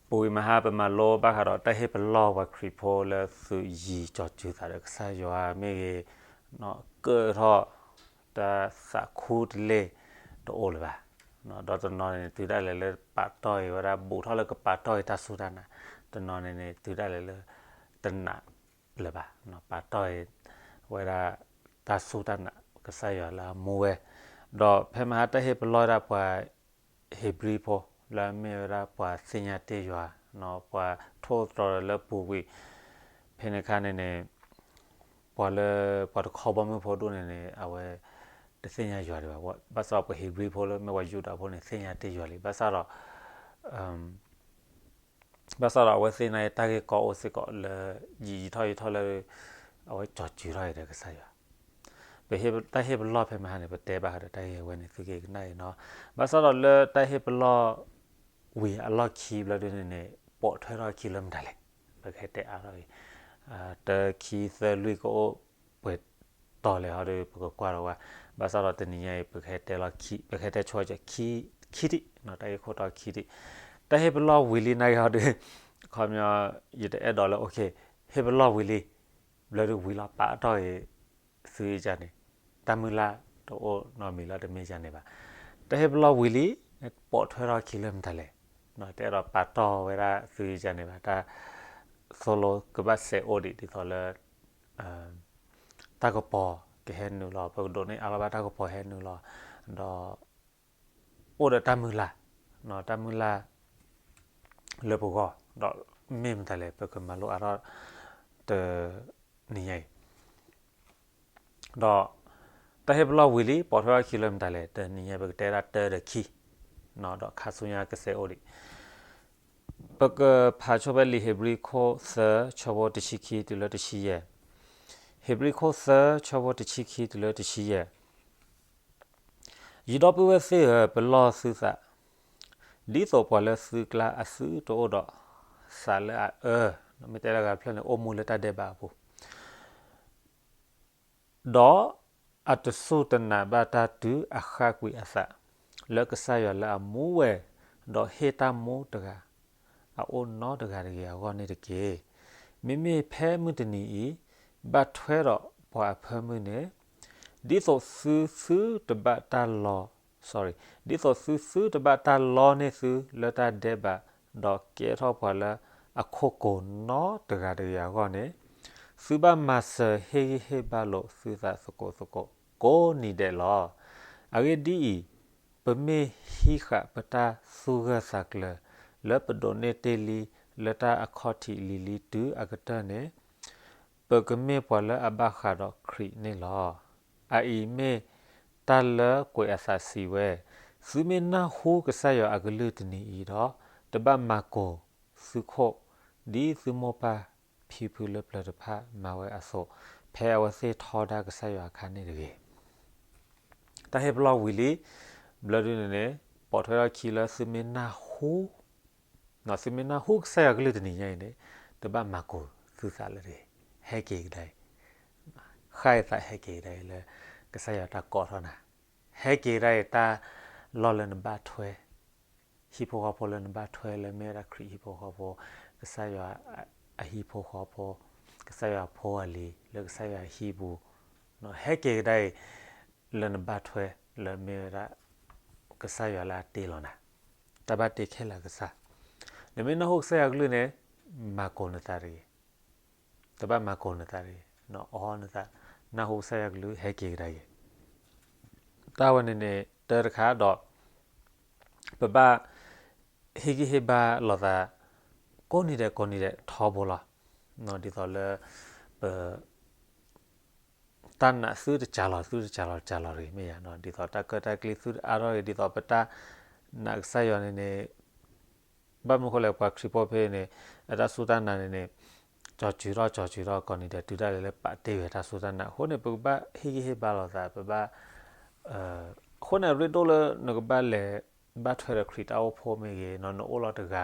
ပူၤကွံာ်မဟါ ပမၤလိဘၣ်ဃးဒီးတၢ်ဟ့ၣ်ပလီၢ်ပှၤခရံာ်ဖိလၢသုးယံၤ ကၠီၤစၢၤသးဒီးကစၢ်ယွၤမ့ၢ်ဂ့ၤ, ကၢၣ်ထီၣ်တၢ်သးခူတလ့ၢ်တအိၣ်လၢၤဘၣ်. ဒီးတနီၤန့ၣ် တုၤဒၣ်လဲာ်လၢပာ်တီၢ်အံၤဝဲဒၣ် ဘူးထီၣ်လၢကပာ်တီၢ်အံၤတၢ်စူၢ်တၢ်နာ်, တနီၤန့ၣ်န့ၣ် တုၤဒၣ်လဲာ်လၢ တနာ်လၢၤဘၣ်, ပာ်တီၢ်အံၤဝဲဒၣ် တၢ်စူၢ်တၢ်နာ်ကစၢ်ယွၤလၢအမူဝဲ, ဒီးဖဲမဟါတၢ်ဟ့ၣ်ပလီၢ်ဝဲဒၣ်ပှၤ ဧ့ၤဘြံၤဖိ လၢအမ့ၢ်ဝဲဒၣ်ပှၤသ့ၣ်ညါတ့ၢ်ယွၤ, ပှၤထိၣ်သတြီၤလၢပူၤကွံာ်, ဖဲန့ၣ်အခါန့ၣ်န့ၣ် ပှၤလၢ ပှၤတခီဘီမုၢ်ဖိဒိၣ်န့ၣ်န့ၣ် အဝဲ တသ့ၣ်ညါယွၤဒံးဘၣ်, ဘၣ်ဆၣ်ဒီးပှၤဧ့ၤဘြံၤဖိလၢမ့ၢ်ပှၤယူဒၤဖိန့ၣ် သ့ၣ်ညါတ့ၢ်ယွၤလံ, ဘၣ်ဆၣ်ဒီး ဘၣ်ဆၣ်ဒီးအဝဲသ့ၣ်န့ၣ် တၢ်ဂ့ၢ်ကီအိၣ်စ့ၢ်ကီးလၢ ယံာ်ယံာ်ထီၣ်ယံာ်ထီၣ်လၢ အဝဲကၠီၤစၢၤထီၣ်အံၤဒီးကစၢ်ယွၤ, ပဟ့ၣ်တၢ်ဟ့ၣ်ပလီၢ်ဖဲမဟါန့ၣ် ပတဲဘၣ်ဃးဒီးတၢ်ဂ့ၢ်အဝဲန့ၣ် သုက့ၤကနၣ်အံၤနီၤ, ဘၣ်ဆၣ်ဒီးလၢတၢ်ဟ့ၣ်ပလီၢ်ဝံၤအလီၢ်ခံဘျီဒုန့ၣ်န့ၣ် ပိာ်ထွဲထီၣ်အခံလၢမတၤလဲၣ်, ပကဟဲတဲအါထီၣ်အံၤ, တၢ ခံ သၢ လွံၢ်ကအိၣ်ပှဲၤတီၤလဲၣ်ဟီဒီး ပကကွၢ်ဒီးဝဲ, ဘၣ်ဆၣ်ဒီးတနံၤညါအံၤ ပကဟဲတဲလီၤခံ ပကဟဲတဲဆိခံ ခံထံၣ်, တၢ်ဂ့ၢ်ခိၣ်တီခံထံၣ်, တၢ်ဟ့ၣ်ပလီၢ်ဝံၤလံနာ်က့ဟီဒီး ခီပညီ ယတအဲၣ်ဒိးလၢ okay ဟ့ၣ်ပလီၢ်ဝံၤလံ, ဘျီဒုဝံၤလီၤ ပာ်အတီၢ်အံၤ သုယကန့ၣ်, တၢ်မုၢ်လၢ်တအိၣ်နီတမံၤလီၤ တမ့ၢ်ယန့ၣ်ဘၣ်, တၢ်ဟ့ၣ်ပလီၢ်ဝံၤလံ, ပိာ်ထွဲထီၣ်အခံလၢမတၤလဲၣ်, တအဲၣ်ဒိးပာ်တီၢ်ဝဲဒၣ်သုယကန့ၣ်ဘၣ်, တၢ်သိၣ်လိကဘၣ်စဲးအိၣ်ဒံးဒ်သိးလၢ တၢ်ကပီၤကဟဲနုာ်လီၤ, ပကဒိးန့ၢ်အါလီၤဘၣ်တၢ်ကပီၤဟဲနုာ်လီၤ, ဒီး အိၣ်ဒီးတၢ်မုၢ်လၢ်, တၢ်မုၢ်လၢ်လၢပဂီၢ်, ဒီးမ့ၢ်မတၤလဲၣ် ပကမၤလိအါထီၣ် တနံၤညါအံၤ, ဒီး တၢ်ဟ့ၣ်ပလီၢ်ဝံၤလံ ပိာ်ထွဲထီၣ်အခံလၢမတၤလဲၣ်, တနံၤညါပကတဲဒၣ်တၢဒီးခံ, ဒီးခါဆူညါကစဲးအိၣ်ဒံး ပကဖးဆိဖဲလံာ်ဧ့ၤဘြံၤခိၣ်သၢ ဆၢဖိတဆံခံတုၤလၢတဆံယဲၢ်, ဧ့ၤဘြံၤခိၣ်သၢ ဆၢဖိတဆံခံတုၤလၢတဆံယဲၢ်, ယဒီပုၢ်ဝဲၢ်သ့ၣ်ဧၢ, ပလီၢ်သုသး, ဒ်သိးပှၤလၢသုကျါအသုတအိၣ်ဒီး သးလၢအအၢ, မ့ၢ်တဲလၢဂၤဖျၢၣ်န့ၣ် အိၣ်မူလၢတၢ်ဒဲးဘးအပူၤ ဒီးအတစူၢ်တနာ်ဘၣ်တၢ်တုၤအဃၣ်ကွံာ်အသး လၢကစၢ်ယွၤလၢအမူဝဲ, ဒီးဟ့ၣ်တၢ်မူတဂၤ အအိၣ်နီတဂၤတဂ့ၤအဂီၢ်န့ၣ်တက့ၢ်. မ့မ့ၢ်ဖဲမုၢ်တနံၤအံၤ ဘၣ်ထွဲဒီးပှၤအဖၢမုၢ်န့ၣ်, ဒ်သိးသုသုတဘၣ်တၢ်လီ, sorry, ဒ်သိးသုသုတဘၣ်တၢ်လီန့ၢ်သုလၢတၢ်ဒဲးဘး, ဒီးကဲထီၣ်ပှၤလၢအခိၣ်ကိၤနီတဂၤတဂ့ၤအဂီၢ်န့ၣ်, သုဘၣ်မၤစၢၤဟ့ၣ်ဂံၢ်ဟ့ၣ်ဘါလိာ်သုသးသကိးသကိး ကိးနံၤဒဲးလီၤ. အဂ့ၢ်ဒ်အံၤ, ပမ့ၢ်ဟံးဃာ်ပတၢ်သူၣ်ဂၢၢ်သးကျၢၤ လၢပဒိးန့ၢ်တ့ၢ်လံလၢတၢ်အခီၣ်ထံးလံၤလံၤတုၤအကတၢၢ်န့ၣ်, ပကမ့ၢ်ပှၤလၢအဘၣ်ဃးဒီးခရံာ်န့ၣ်လီၤ. အအံၤမ့ၢ်တၢ်လၢကွဲးအသးစံးဝဲ, သုမ့ၢ်နၢ်ဟူကစၢ်ယွၤအကလုၢ်တနံၤအံၤဒီး, တဘၣ်မၤကိၤသုခိၣ်, ဒ်သုမိၢ်ပၢ်ဖံဖုလၢပျၢၤတဖၣ်မၤဝဲအသိး, ဖဲအဝဲသ့ၣ်ထီဒါကစၢ်ယွၤအခါန့ၣ်တဂ့ၤ. တၢ်ဟ့ၣ်ပလီၢ်ဝံၤလံ, ဘျီဒုန့ၣ်န့ၣ် ပိာ်ထွဲထီၣ်ခံလၢသုမ့ၢ်နၢ်ဟူ, သုမ့ၢ်နၢ်ဟူကစၢ်ယွၤကလုၢ်တနံၤညါအံၤန့ၣ်, တဘၣ်မၤကိၤသုသးလၢတဂ့ၤ, ဟဲက့ၤကဒါအံၤ, ဃၣ်အသးဟဲက့ၤကဒါအံၤလၢ ကစၢ်ယွၤတၢ်ကိးထီၣ်နၤ, ဟဲက့ၤကဒါအံၤ တၢ်လီၢ်လၢနဘၣ်ထွဲ ဟံၣ်ဖိဃီဖိလၢနဘၣ်ထွဲလၢမ့ၢ်ဝဲဒၣ်ခရံာ်ဟံၣ်ဖိဃီဖိ, ကစၢ်ယွၤအဟံၣ်ဖိဃီဖိ, ကစၢ်ယွၤဖိအလံၤ လၢကစၢ်ယွၤအဟံၣ်ပူၤ, ဟဲက့ၤကဒါအံၤ လၢနဘၣ်ထွဲလၢမ့ၢ်ဝဲဒၣ် ကစၢ်ယွၤလၢအတ့လီၤနၤ, တၢ်ဘၣ်တ့ခဲလၢာ်ကစၢ်, နမ့ၢ်နၢ်ဟူကစၢ်ယွၤကလုၢ်န့ၣ် မၤကိၤနသးတဂ့ၤ, တဘၣ်မၤကိၤနသးတဂ့ၤ, အီနသး, နၢ်ဟူကစၢ်ယွၤကလုၢ်ဟဲက့ၤကဒါအံၤ တၢ်ဝဲန့ၣ်န့ၣ် တၢ်တခါဒီး ပဘၣ်ဟ့ၣ်ဂံၢ်ဟ့ၣ်ဘါလိာ်သး ကိးနံၤဒဲးကိးနံၤဒဲးထီဘိလီၤ. ဒ်သိးလၢ ပ တၢ်နာ်သုတစှၤလီၤ သုတစှၤလီၤ တစှၤလီၤတဂ့ၤ မ့ၢ်ယါ, ဒ်သိးတၢ်ကၢတၢ်ကျံသုတအါထီၣ်ဂ့ၤ ဒ်သိးပတၢ်နာ်ကစၢ်ယွၤန့ၣ်န့ၣ် ဘၣ်မနုၤဃိလဲၣ် ပှၤခရံာ်ဖိဖဲန့ၣ် အတၢ်စူၢ်တၢ်နာ်န့ၣ်န့ၣ် ကၠီၤစၢၤထီၣ် ကၠီၤစၢၤထီၣ် ကိးနံၤဒဲး တုၤဒၣ်လဲာ်လၢပာ်တ့ၢ်ဝဲတၢ်စူၢ်တၢ်နာ်အဃိန့ၣ် ပကဘၣ်ဟ့ၣ်ဂံၢ်ဟ့ၣ်ဘါလိာ်သး ပဘၣ် အဃိန့ၣ် အရ့ဒိၣ်လၢနကဘၣ်လဲၤဘၣ်ထွဲဒီးခရံာ်တၢ်အိၣ်ဖှိၣ်မ့ၢ်ဂ့ၤ နအိၣ်လီၤတဂၤ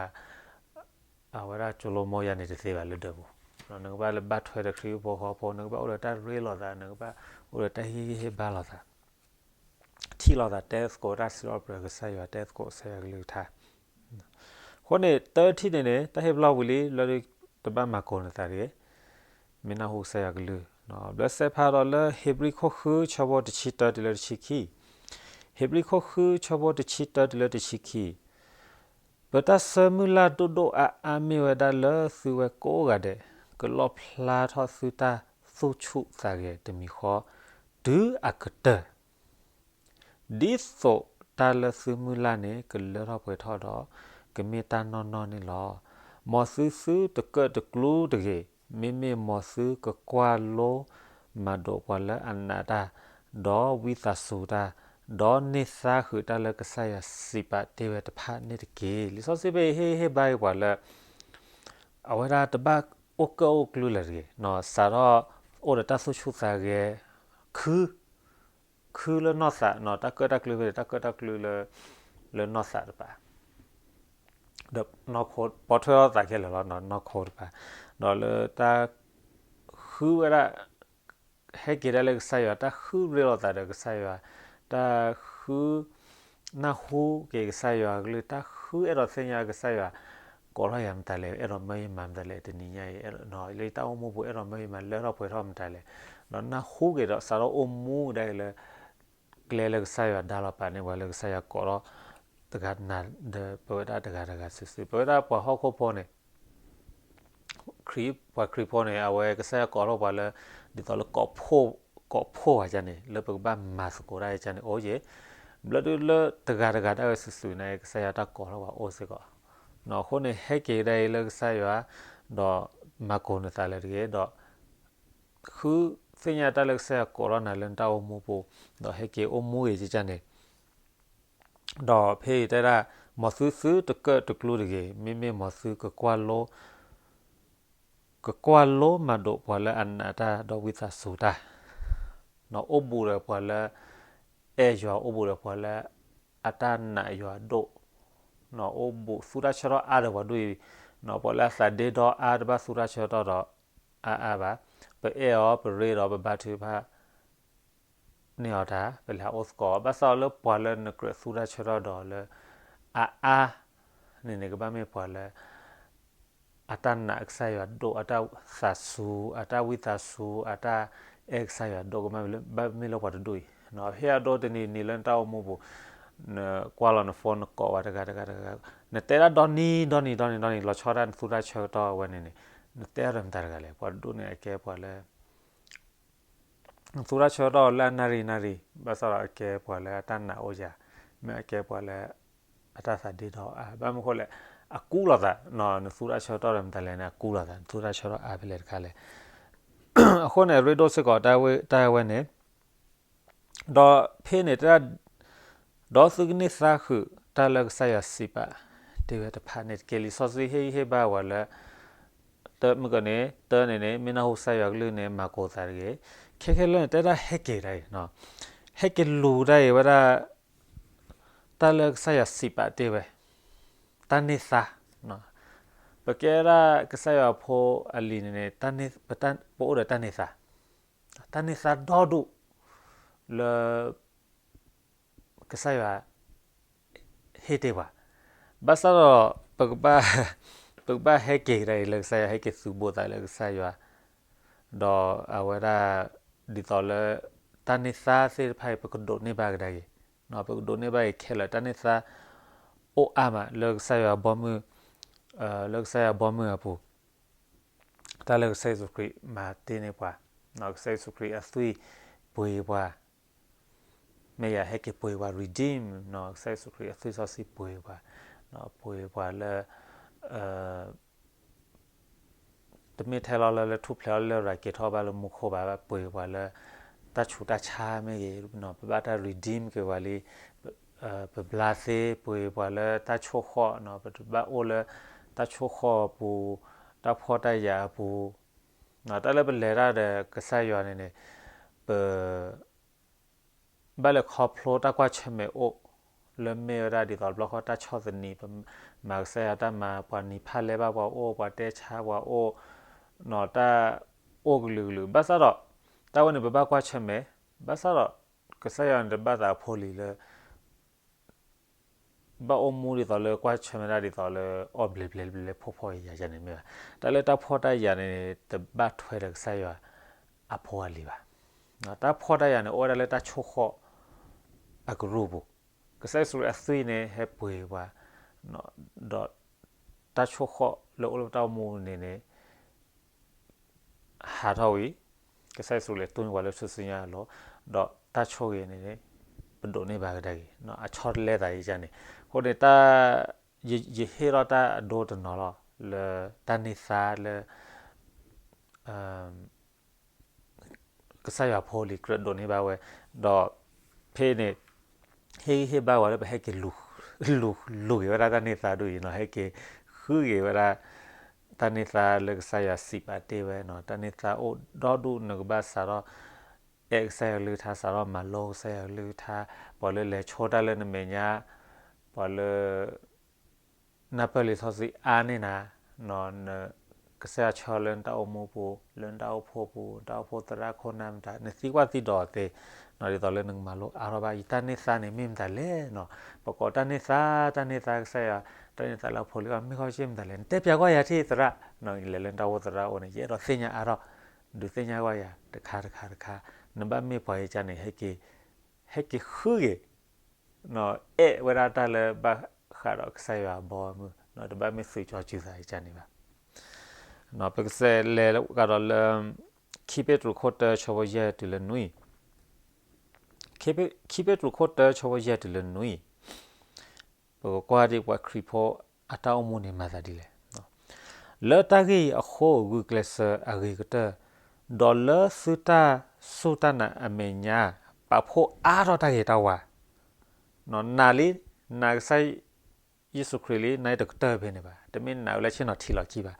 အဝဲဒၣ်ကၠိလိမိၢ်ယါန့ၣ်တသ့ဘၣ်လၢဒၢးပူၤ, နကဘၣ်လဲၤဘၣ်ထွဲဒီးခရံာ်ဟံၣ်ဖိဃီဖိ နကဘၣ်အိၣ်ဒီးတၢ်ရ့လိာ်သး နကဘၣ်အိၣ်ဒီးတၢ်ဟ့ၣ်ဂံၢ်ဟ့ၣ်ဘါလိာ်သး ထံၣ်လိာ်သးတဲသကိးတၢ်စံးထီၣ်ပတြၢၤကစၢ်ယွၤ တဲသကိးကစၢ်ယွၤကလုၢ်ကထါ. အဃိန့ၣ် တၢ်ထံၣ်န့ၣ်န့ၣ် တၢ်ဟ့ၣ်ပလီၢ်ဝံၤလံ လၢတဘၣ်မၤကိၤနသးတဂ့ၤ, မ့ၢ်နၢ်ဟူကစၢ်ယွၤကလုၢ်, ဘျၢစဲးဖးဒီးလၢ ဟ့းဘြံၤခိၣ်ဃု ဆၢဖိတဆံတၢတုၤလၢတဆံခံ, ဟ့းဘြံၤခိၣ်ဃု ဆၢဖိတဆံတၢတုၤလၢတဆံခံ, ပတၢ်ဆၢမုၢ်လၢ်ဒိၣ်ဒိၣ်အါအါမ့ၢ်ဝဲဒၣ်လၢသုဝဲကိးဂၤဒဲး ကလီၣ်ဖျါထီၣ်သုတၢ်သူၣ်ဆူၣ်သးဂဲၤတမံၤဃီ တုၤအကတၢၢ် ဒ်သိးတၢ်လၢသုမုၢ်လၢ်န့ၣ် ကလၢထီၣ်ပှဲၤထီၣ်ဒီး ကမ့ၢ်တၢ်နီၢ်နီၢ်န့ၣ်လီၤ. မ်သုသုတကၢၣ်တကျူတဂ့ၤ, မ့မ့ၢ်မ်သုကကွၢ်လိမၤဒိးပှၤလၢအနာ်တၢ်, ဒီးဝံသးစူၤတၢ်, ဒီးန့ၢ်သါဃုာ်တၢ်လၢကစၢ်ယွၤစံးပာ်တ့ၢ်ဝဲတဖၣ်န့ၣ်တက့ၢ်. လံာ်စီဆှံဖဲအံၤဟ့ၣ်ဟ့ၣ်ဘါအံၤပှၤလၢ အဝဲဒၣ်တဘၣ်အိၣ်ကၢၣ်အိၣ်ကျူလၢၤတဂ့ၤ, စးထီၣ်အိၣ်ဒီးတၢ်သူၣ်ဆူၣ်သးဂဲၤ ခု ခုလၢနီၢ်သး, တၢ်ကၢၣ်တၢ်ကျူဖဲန့ၣ် တၢ်ကၢၣ်တၢ်ကျူလၢ လၢနီၢ်သးတပၤ, ဒီးနီၢ်ခိ ပိာ်ထွဲထီၣ်သးခဲလၢာ်လီၤ, နီၢ်ခိတပၤ, ဒီးလၢတၢ် ဃုဝဲဒၣ် ဟဲက့ၤဒၣ်လၢကစၢ်ယွၤ, တၢ်ဃုရ့လိာ်သးဒီးကစၢ်ယွၤ, တၢ်ဃု နၢ်ဟူက့ၤကစၢ်ယွၤအကလုၢ်, တၢ်ဃုအဲၣ်ဒိးသ့ၣ်ညါကစၢ်ယွၤ ကိးထီၣ်ယၤမတၤလဲၣ်, အဲၣ်ဒိးမၢယမၤမတၤလဲၣ်, တနံၤညါအံၤ လၢယတၢ်အိၣ်မူပူၤ အဲၣ်ဒိးမၢယမၤလၢထီၣ်ပှဲၤထီၣ်မတၤလဲၣ်, ဒီးနၢ်ဟူက့ၤဒီး စးထီၣ်အိၣ်မူကဒါက့ၤလၢ ကျဲလၢကစၢ်ယွၤဒါလီၤပာ်န့ၢ်ပှၤလၢကစၢ်ယွၤကိးထီၣ် တဂၤနၤဒီး ပဝဲဒၣ်တဂၤတဂၤစုာ်စုာ်, ပဝဲဒၣ်ပှၤဟီၣ်ခိၣ်ဖိန့ၣ် ခရံာ် ပှၤခရံာ်ဖိန့ၣ် အဝဲကစၢ်ယွၤကိးထီၣ်ပှၤလၢ ဒ်သိးလၢ ကိးဖှိၣ်ပှၤကန့ၣ် လၢပကဘၣ်မၤသကိးတၢ်အံၤကန့ၣ် အိၣ်ယဲၢ်, ဘျီဒုလၢတဂၤတဂၤဒၣ်ဝဲစုာ်စုာ်န့ၣ် ကစၢ်ယွၤတၢ်ကိးထီၣ်ပှၤအိၣ်စ့ၢ်ကီး, အဃိန့ၣ် ဟဲက့ၤဒၣ်အံၤလၢကစၢ်ယွၤ ဒီးမၤကိၤနသးလၢတဂ့ၤ, ဒီး ဃုသ့ၣ်ညါတၢ်လၢကစၢ်ယွၤကိးထီၣ်နၤလၢနတၢ်အိၣ်မူပူၤ, ဒီးဟဲက့ၤအိၣ်မူဂ့ၤကန့ၣ်, ဒီးဖဲအံၤတဲဒၣ် မ်သုသုတကၢၣ်တကျူတဂ့ၤ, မ့မ့ၢ်မ်သုကကွၢ်လိ ကကွၢ်လိမၤဒိးပှၤလၢအနာ်တၢ်ဒီးဝံသးစူၤတၢ်, အိၣ်ဘူးဒီးပှၤလၢ အဲၣ်ယွၤ, အိၣ်ဘူးဒီးပှၤလၢ အတၢ်နာ်ယွၤဒိၣ်, အိၣ်ဘူးသူတၢ်ဆၢထီၣ်အါဒီးပှၤဒိၣ်အံၤ, ပှၤလၢအသးဒ့ဒီအါတဘၣ်သူတၢ်ဆၢထီၣ်ဒီးအါအါဘၣ်, ပအဲၣ်အီၤ ပရ့ဒီးပဘါထုကဖၣ် န့ၢ်အီၤတၢ် ပလဲၤဟးအိၣ်သကိး, ဘၣ်ဆၣ်ဒီးလၢပှၤလၢနကြၢးသူတၢ်ဆၢထီၣ်ဒီးလၢ အါအါ န့ၣ်န့ၣ် ကဘၣ်မ့ၢ်ပှၤလၢ အတၢ်နာ်ကစၢ်ယွၤဒိၣ်, အတၢ်သးစူၤ, အတၢ်ဝံသးစူၤ, အတၢ်အဲၣ်ကစၢ်ယွၤဒိၣ်, ကဘၣ်မ့ၢ်လၢပှၤတဒူၣ်အံၤ, ဖဲအဒိတနံၤနံၤလၢနတၢ်အိၣ်မူပူၤ, နကွၢ်လီၤန phone နကိးဝဲတဂၤတဂၤတဂၤ, နတဲဒၣ်ဒီနံၤ ဒီနံၤ ဒီနံၤ ဒီနံၤ လီၤဆီဒၣ်နသူတၢ်ဆၢကတီၢ်ဝဲန့ၣ်န့ၣ်, နတဲအါဒီးမတၤတဂၤလဲၣ်, ပှၤတဒူၣ်န့ၣ်အကဲပှၤလၢ နသူတၢ်ဆၢကတီၢ်လၢအနၣ်ရံၣ်နၣ်ရံၣ်, ဘၣ်ဆၣ်ဒီးအကဲပှၤလၢအတၢ်နာ်အိၣ်ယၤ, မ့ၢ်အကဲပှၤလၢ အတၢ်သးဒ့ဒီအါ, ဘၣ်မနုၤအဃိလဲၣ်, အကူလီၤသး, နသူတၢ်ဆၢကတီၢ်ဒီးမတၤလဲၣ်န့ၣ် အကူလီၤသး, နသူတၢ်ဆၢကတီၢ်အါဖဲလဲၣ်တခါလဲၣ်, အဃိန့ၣ် ရ့ဒိၣ်စ့ၢ်ကီးတၢ်ဝဲန့ၣ်, ဒီးဖဲန့ၣ်တဲဒၣ် ဒီးသုကန့ၢ်သါဃုာ်တၢ်လၢကစၢ်ယွၤစံးပာ်တ့ၢ်ဝဲတဖၣ်န့ၣ်တက့ၢ်. လံာ်စီဆှံဟ့ၣ်ဂံၢ်ဟ့ၣ်ဘါဝဲလၢ တၢ်မုၢ်ကန့ၣ် တၢ်န့ၣ်န့ၣ် မ့ၢ်နၢ်ဟူကစၢ်ယွၤကလုၢ်န့ၣ် မၤကိၤသးတဂ့ၤ. ခဲခဲလၢာ်န့ၣ် တဲဒၣ်ဟဲက့ၤဒၣ်အံၤ, ဟဲက့ၤလူၤဒၣ်အံၤဝဲဒၣ် တၢ်လၢကစၢ်ယွၤစံးပာ်တ့ၢ်ဝဲ, တၢ်န့ၢ်သါ, ပကဲဒၣ်ကစၢ်ယွၤဖိအလံၤန့ၣ်န့ၣ် ပအိၣ်ဒီးတၢ်န့ၢ်သါ, တၢ်န့ၢ်သါဒီဒူၣ် လၢ ကစၢ်ယွၤ ဟ့ၣ်တ့ၢ်ပှၤ, ဘၣ်ဆၣ်ဒီး ပကဘၣ်ဟဲက့ၤကဒါအံၤလၢကစၢ်ယွၤ ဟဲက့ၤသုးဘူးသးလၢကစၢ်ယွၤ, ဒီးအဝဲဒၣ် ဒ်သိးလၢ တၢ်န့ၢ်သါသ့ၣ်တဖၣ်အံၤ ပကဒိးန့ၢ်ဘၣ်ကဒါက့ၤ, ပကဒိးန့ၢ်ဘၣ်က့ၤခဲလၢာ် တၢ်န့ၢ်သါ အိၣ်အါမး လၢကစၢ်ယွၤဘီမုၢ်, လၢကစၢ်ယွၤဘီမုၢ်အပူၤ တၢ်လၢကစၢ်ယ့ၣ်ၡူးခရံာ်မၤတ့ၢ်န့ၢ်ပှၤ, ကစၢ်ယ့ၣ်ၡူးခရံာ်အသွံၣ်ပှ့ၤပှၤ, မ့ၢ်ယၤဟဲက့ၤပှ့ၤပှၤ redeem, ကစၢ်ယ့ၣ်ၡူးခရံာ်အသွံၣ်စီဆှံပှ့ၤပှၤ, ပှ့ၤပှၤလၢ တမ့ၢ်ထဲလီၤလၢ လၢထူၣ်ဖျဲးအီၤလၢလရာ်က့ၤထီၣ်ဘၣ်လၢမူခိၣ်ဘၣ်, ပှ့ၤပှၤလၢ တၢ်ဆူးတၢ်ဆါမ့ၢ်ဂ့ၤ, ပဘၣ်တၢ် redeem က့ၤပှၤလံ, ပဘျါသ့ ပှ့ၤပှၤလၢတၢ်ဆိၣ်ဃီၣ်, ပတဘၣ်အိၣ်လၢ တၢ်ဆိၣ်ဃီၣ်အပူၤ, တၢ်ဖှီၣ်တၢ်ယာ်အပူၤ, တၢ်လၢပလဲၤတၢ်ဒီးကစၢ်ယွၤန့ၣ်န့ၣ် ပ ဘၣ်လဲၤခီဖျိတၢ်ကွၢ်ဆၢၣ်မဲာ်အိၣ်, လၢမ့ၢ်ဝဲဒၣ်ဒ်သိးတဘျီဃီတၢ်ဆီၣ်သနံး, ပမၤကစၢ်ယွၤတၢ်မၤ, ပှၤနံၤဖးလဲဘၣ်ပှၤအိၣ်, ပှၤတဲဆါပှၤအိၣ်, တၢ်အိၣ်ကလုာ်ကလုာ်, ဘၣ်ဆၣ်ဒီး တၢ်ဝဲန့ၣ်ပဘၣ်ကွၢ်ဆၢၣ်မဲာ်, ဘၣ်ဆၣ်ဒီး ကစၢ်ယွၤန့ၣ်တဘၣ်သးအဖိလံၤလၢ ဘၣ်အိၣ်မူဒ်သိးလၢကွၢ်ဆၢၣ်မဲာ်တၢ်ဒ်သိးလၢအီၣ်ဘျဲးဘျဲးဘျဲးဖှီၣ်ဖှီၣ်ယာ်ယာ်န့ၣ်မ့ၢ်ဘၣ်. တၢ်လၢတၢ်ဖှီၣ်တၢ်ယာ်န့ၣ် တဘၣ်ထွဲဒီးကစၢ်ယွၤအဖိအလံၤဘၣ်. တၢ်ဖှီၣ်တၢ်ယာ်န့ၣ် အိၣ်ဝဲဒၣ်လၢတၢ်ဆိၣ်ဃီၣ်အကရူၢ်ပူၤ, ကစၢ်ယ့ၣ်ၡူးခရံာ်အသွံၣ်န့ၣ် ဟဲပှ့ၤပှၤ, ဒီးတၢ်ဆိၣ်ဃီၣ်လၢအိၣ်လၢပတၢ်အိၣ်မူန့ၣ်န့ၣ် ဟးထီၣ်ဝံၤ, ကစၢ်ယ့ၣ်ၡူးခရံာ်လဲၤတူၢ်န့ၢ်ပှၤလၢထူၣ်စုညါအလိၤ, ဒီးတၢ်ဆိၣ်ဂ့ၤန့ၣ်န့ၣ် ပဒိးန့ၢ်ဘၣ်ကဒါက့ၤ အဆီတလဲသးအံၤန့ၣ်. အဃိန့ၣ် တၢ် ယ ယဟ့ၣ်ထီၣ်တၢ်အဒိတနီၤလီၤ လၢတၢ်န့ၢ်သါလၢ ကစၢ်ယွၤဖိလံၤကြၢးဒိးန့ၢ်ဘၣ်ဝဲ, ဒီးဖဲန့ၣ် ဟ့ၣ်ဂံၢ်ဟ့ၣ်ဘါဝဲလၢပဟဲက့ၤလူၤ လူၤ လူၤက့ၤဝဲဒၣ်တၢ်န့ၢ်သါဒ်အံၤနီၤ, ဟဲက့ၤဃုက့ၤဝဲဒၣ် တၢ်န့ၢ်သါလၢကစၢ်ယွၤစံးပာ်တ့ၢ်ဝဲနီၤ, တၢ်န့ၢ်သါအိၣ်ဒီဒူၣ် နကဘၣ်စးထီၣ် အဲၣ်ကစၢ်ယွၤကလုၢ်ကထါ, စးထီၣ်မၤလိကစၢ်ယွၤကလုၢ်ကထါ, ပှၤလၢလဲၤဆိတၢ်လၢနမဲာ်ညါ, ပှၤလၢ နၢ်ပၢၢ်လံာ်စီဆှံအါန့ၢ်နၤ, ကစၢ်ယွၤဆှၢလၢနတၢ်အိၣ်မူပူၤ, လၢနတၢ်အိၣ်ဖှိၣ်ပူၤ, နတၢ်အိၣ်ဖှိၣ်သရၣ်ခိၣ်နၢ်မတၤ, နသံကွၢ်သံဒိးသ့, ဒ်သိးလၢနကမၤလိအါထီၣ်ဘၣ် ယတၢ်န့ၢ်သါန့ၣ်မ့ၢ်မတၤလဲၣ်နီၤ, ပကိးတၢ်န့ၢ်သါ, တၢ်န့ၢ်သါကစၢ်ယွၤ, တၢ်န့ၢ်သါလၢအဖိလံၤအဂီၢ် မ့ၢ်ဂ့ၢ်မ့ၢ်မတၤလဲၣ်, နတဲပၠးကွၢ်ယၤထံၣ်သရၣ်, လဲၤလၢနတၢ်အိၣ်ဖှိၣ်သရၣ်အအိၣ်န့ၣ် ယအဲၣ်ဒိးသ့ၣ်ညါအါထီၣ်, ဒုးသ့ၣ်ညါကွၢ်ယၤတခါတခါတခါ, နဘၣ်မ့ၢ်ပှၤအံၤကန့ၣ် ဟဲက့ၤဃုက့ၤ အဲၣ်ဝဲဒၣ်တၢ်လၢဘၣ်ဃးဒီးကစၢ်ယွၤအဘီအမုၢ်, တဘၣ်မ့ၢ်သုးကၠီစုၤသးအံၤကန့ၣ်ဘၣ်. ပကစးလဲၤကဒီးလၢ ခံပ့းတရူးခိၣ်တၢ ဆၢဖိယဲၢ်တုၤလၢနွံ, ခံပ့းတရူးခိၣ်တၢ ဆၢဖိယဲၢ်တုၤလၢနွံ, ပကကွၢ်ဒ်ပှၤခရံာ်ဖိအတၢ်အိၣ်မူန့ၣ်မၤသးဒ်လဲၣ်. လၢတၢ်ဂ့ၢ်အံၤအဃိ ဂုာ်ကျဲးစၢးအဂ့ၤကတၢၢ်, ဒီးလၢသုတၢ်စူၢ်တၢ်နာ်အမဲာ်ညါ ပာ်ဖှိၣ်အါထီၣ်တၢ်ဂ့ၤတၢ်ဝါ, နာ်လံ, နာ်ကစၢ်ယ့ၣ်ၡူးခရံာ်လံ, နာ်တကတၢၢ်ဖဲန့ၣ်ဘၣ်, တမ့ၢ်နာ်ဝဲလၢဆ့ၣ်နီၤထံးလီၤခံဘၣ်.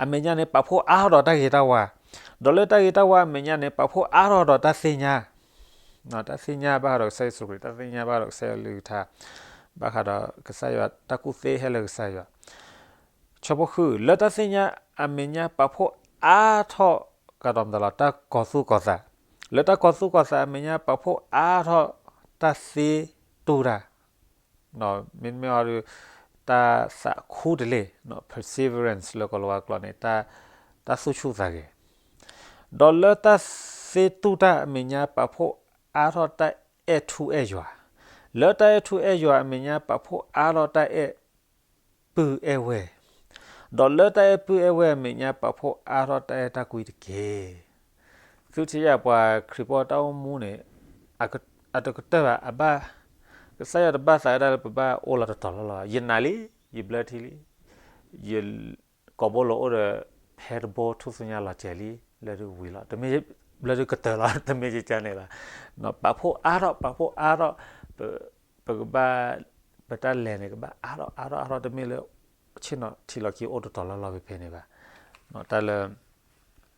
အမဲာ်ညါန့ၣ် ပာ်ဖှိၣ်အါထီၣ်ဒီးတၢ်ဂ့ၤတၢ်ဝါ, ဒီးလၢတၢ်ဂ့ၤတၢ်ဝါအမဲာ်ညါန့ၣ် ပာ်ဖှိၣ်အါထီၣ်ဒီးတၢ်သ့ၣ်ညါ, တၢ်သ့ၣ်ညါဘၣ်ဃးဒီးကစၢ်ယ့ၣ်ၡူးခရံာ်, တၢ်သ့ၣ်ညါဘၣ်ဃးဒီးကစၢ်ယွၤကလုၢ်ကထါ, ဘၣ်ဃးဒီးကစၢ်ယွၤတၢ်ကူၣ်သ့ဟဲလၢကစၢ်ယွၤ ဆၢဖိဃု, လၢတၢ်သ့ၣ်ညါအမဲာ်ညါပာ်ဖှိၣ်အါထီၣ်ကဒီးမတၤလီၤ, တၢ်ကီၤသူၣ်ကီၤသး, လၢတၢ်ကီၤသူၣ်ကီၤသးအမဲာ်ညါပာ်ဖှိၣ်အါထီၣ်တၢ်သ့တူၢ်တၢ်, မ့မ့ၢ်အီၤဒီး တၢ်သးခူတလ့ၢ်, perseverance လၢကီၤလၤဝါကျိာ်န့ၣ် တၢ်သူၣ်ဆူၣ်သးဂဲၤ, ဒီးလၢတၢ်သ့တူၢ်တၢ်အမဲာ်ညါပာ်ဖှိၣ်အါထီၣ်တၢ်အဲၣ်ထူအဲၣ်ယွၤ, လၢတၢ်အဲၣ်ထူအဲၣ်ယွၤအမဲာ်ညါပာ်ဖှိၣ်အါထီၣ်တၢ်အဲၣ်ပုၢ်အဲၣ်ဝဲၢ်, ဒီးလၢတၢ်အဲၣ်ပုၢ်အဲၣ်ဝဲၢ်အမဲာ်ညါပာ်ဖှိၣ်အါထီၣ်တၢ်အဲၣ်တၢ်ကွံတက့ၢ်. သုထံၣ်ယၤပှၤခရံာ်ဖိတၢ်အိၣ်မူန့ၣ် အတကတၢၢ်ဘၣ်, အဘၣ်, ကစၢ်ယွၤတဘၣ်သးဝဲဒၣ်လၢပဘၣ်အိၣ်လီၤတတီၤလီၤလီၤ, ယနာ်လံ, ယဘျၢထံလံ, ယ ကိာ်ဘိလိာ်အိၣ်ဒီး ဖဲတဘိထူၣ်စုညါလီၤစဲၤလံ, လၢဒုးဝံၤလီၤ, တမ့ၢ်ဘျၢဒုးကတၢၢ်လီၤ, တမ့ၢ်ကကန့ၣ်ဘၣ်, ပာ်ဖှိၣ်အါထီၣ် ပာ်ဖှိၣ်အါထီၣ်, ပ ပကဘၣ်, ပတၢ်လဲၤန့ၣ် ကဘၣ်အါထီၣ်အါထီၣ်အါထီၣ်, တမ့ၢ်လၢ ဆ့ၣ်နီၤထံးလီၤခံအိၣ်တတီၤလီၤလီၤဖဲဖဲန့ၣ်ဘၣ်. တၢ်လၢ ဖဲ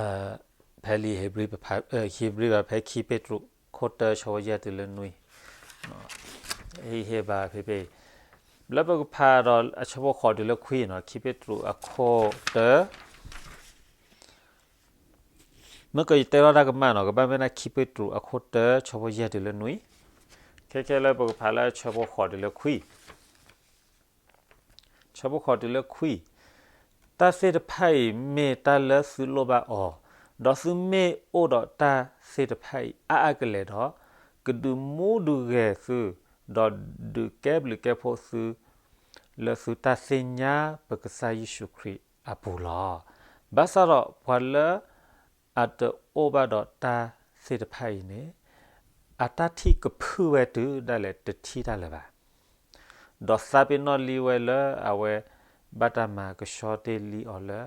လံာ်ဧ့ၤဘြံၤ ဖဲခံပ့းတရူး ခိၣ်တၢ ဆၢဖိယဲၢ်တုၤလၢနွံ, ဟ့ၣ်ဟ့ၣ်ဘၣ်ဖဲဖဲအံၤ, လၢပကဖးဒီးအဆၢဖိဃိးတုၤလၢခွံနီၤ, ခံပ့းတရူးအခိၣ်တၢ မ့ၢ်ကယတဲထီၣ်တၢ်ကမၣ်နီၤ, ကဘၣ်မ့ၢ်ဒၣ်ခံပ့းတရူးအခိၣ်တၢ ဆၢဖိယဲၢ်တုၤလၢနွံ, ခဲခဲလၢပကဖးလၢဆၢဖိဃိးတုၤလၢခွံ, ဆၢဖိဃိးတုၤလၢခွံ, တၢ်သ့ၣ်တဖၣ်အံၤမ့ၢ်တၢ်လၢသုလိၣ်ဘၣ်အီၤ, ဒီးသုမ့ၢ်အိၣ်ဒီးတၢ်သ့ၣ်တဖၣ်အံၤအါအါကလဲာ်ဒီး, ကဒုးမူဒုးဂဲၤသု, ဒီးဒုးကဲဘျုးကဲဖှိၣ်သု လၢသုတၢ်သ့ၣ်ညါပကစၢ်ယ့ၣ်ၡူးခရံာ်အပူၤလီၤ. ဘၣ်ဆၣ်ဒီးပှၤလၢ အတအိၣ်ဘၣ်ဒီးတၢ်သ့ၣ်တဖၣ်အံၤန့ၣ်, အတၢ်ထံၣ်ကဖုဝဲတုၤဒၣ်လဲာ်တထံၣ်တၢ်လၢၤဘၣ်. ဒီးသးပ့ၤနီၣ်လံဝဲလၢအဝဲ ဘၣ်တၢ်မၤကဆှီတ့ၢ်လံအီၤလၢ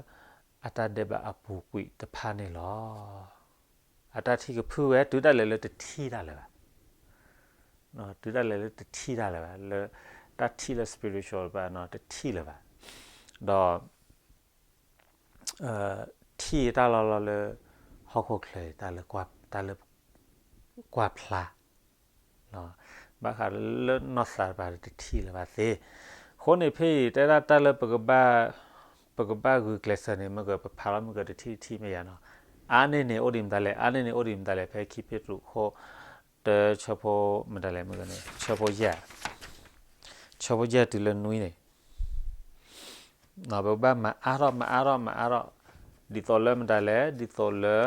အတၢ်ဒဲးဘးအပူၤကွံာ်တဖၣ်န့ၣ်လီၤ. အတၢ်ထံၣ်ကဖုဝဲတုၤဒၣ်လဲာ်လၢတထံၣ်တၢ်လၢၤဘၣ်. တုၤဒၣ်လဲာ်လၢတထံၣ်တၢ်လၢၤဘၣ်, လၢတၢ်ထံၣ်လၢ spiritual ဘၣ်နီၤ တထံၣ်လၢၤဘၣ်. ဒီး ထံၣ်တၢ်လီၢ်လီၢ်လၢ ဟီၣ်ခိၣ်ချၢအံၤ တၢ်လၢကွၢ်ဖျါ, ဘၣ်ဃးလၢနီၢ်သးတပၤတထံၣ်လၢၤဘၣ်သ့. အဃိန့ၣ်ဖဲအံၤ တဲဒၣ်တၢ်လၢ ပကဘၣ်ဂုာ်ကျဲးစၢးန့ၣ် မ့ၢ်ဂ့ၤ ပဖးလီၤမ့ၢ်ဂ့ၤ တထံၣ်တထံၣ်မ့ၢ်ယၤနီၤ. အါန့ၢ်န့ၣ်အိၣ်ဒံးမတၤလဲၣ်, အါန့ၢ်န့ၣ်အိၣ်ဒံးမတၤလဲၣ်, ဖဲခံပ့းတရူးခိၣ်တၢ ဆၢဖိမတၤလဲၣ်မ့ၢ်ဂ့ၤန့ၣ် ဆၢဖိယဲၢ် ဆၢဖိယဲၢ်တုၤလၢနွံန့ၣ်, ပကဘၣ်မၤအါထီၣ် မၤအါထီၣ် မၤအါထီၣ်, ဒ်သိးလၢမတၤလဲၣ်, ဒ်သိးလၢ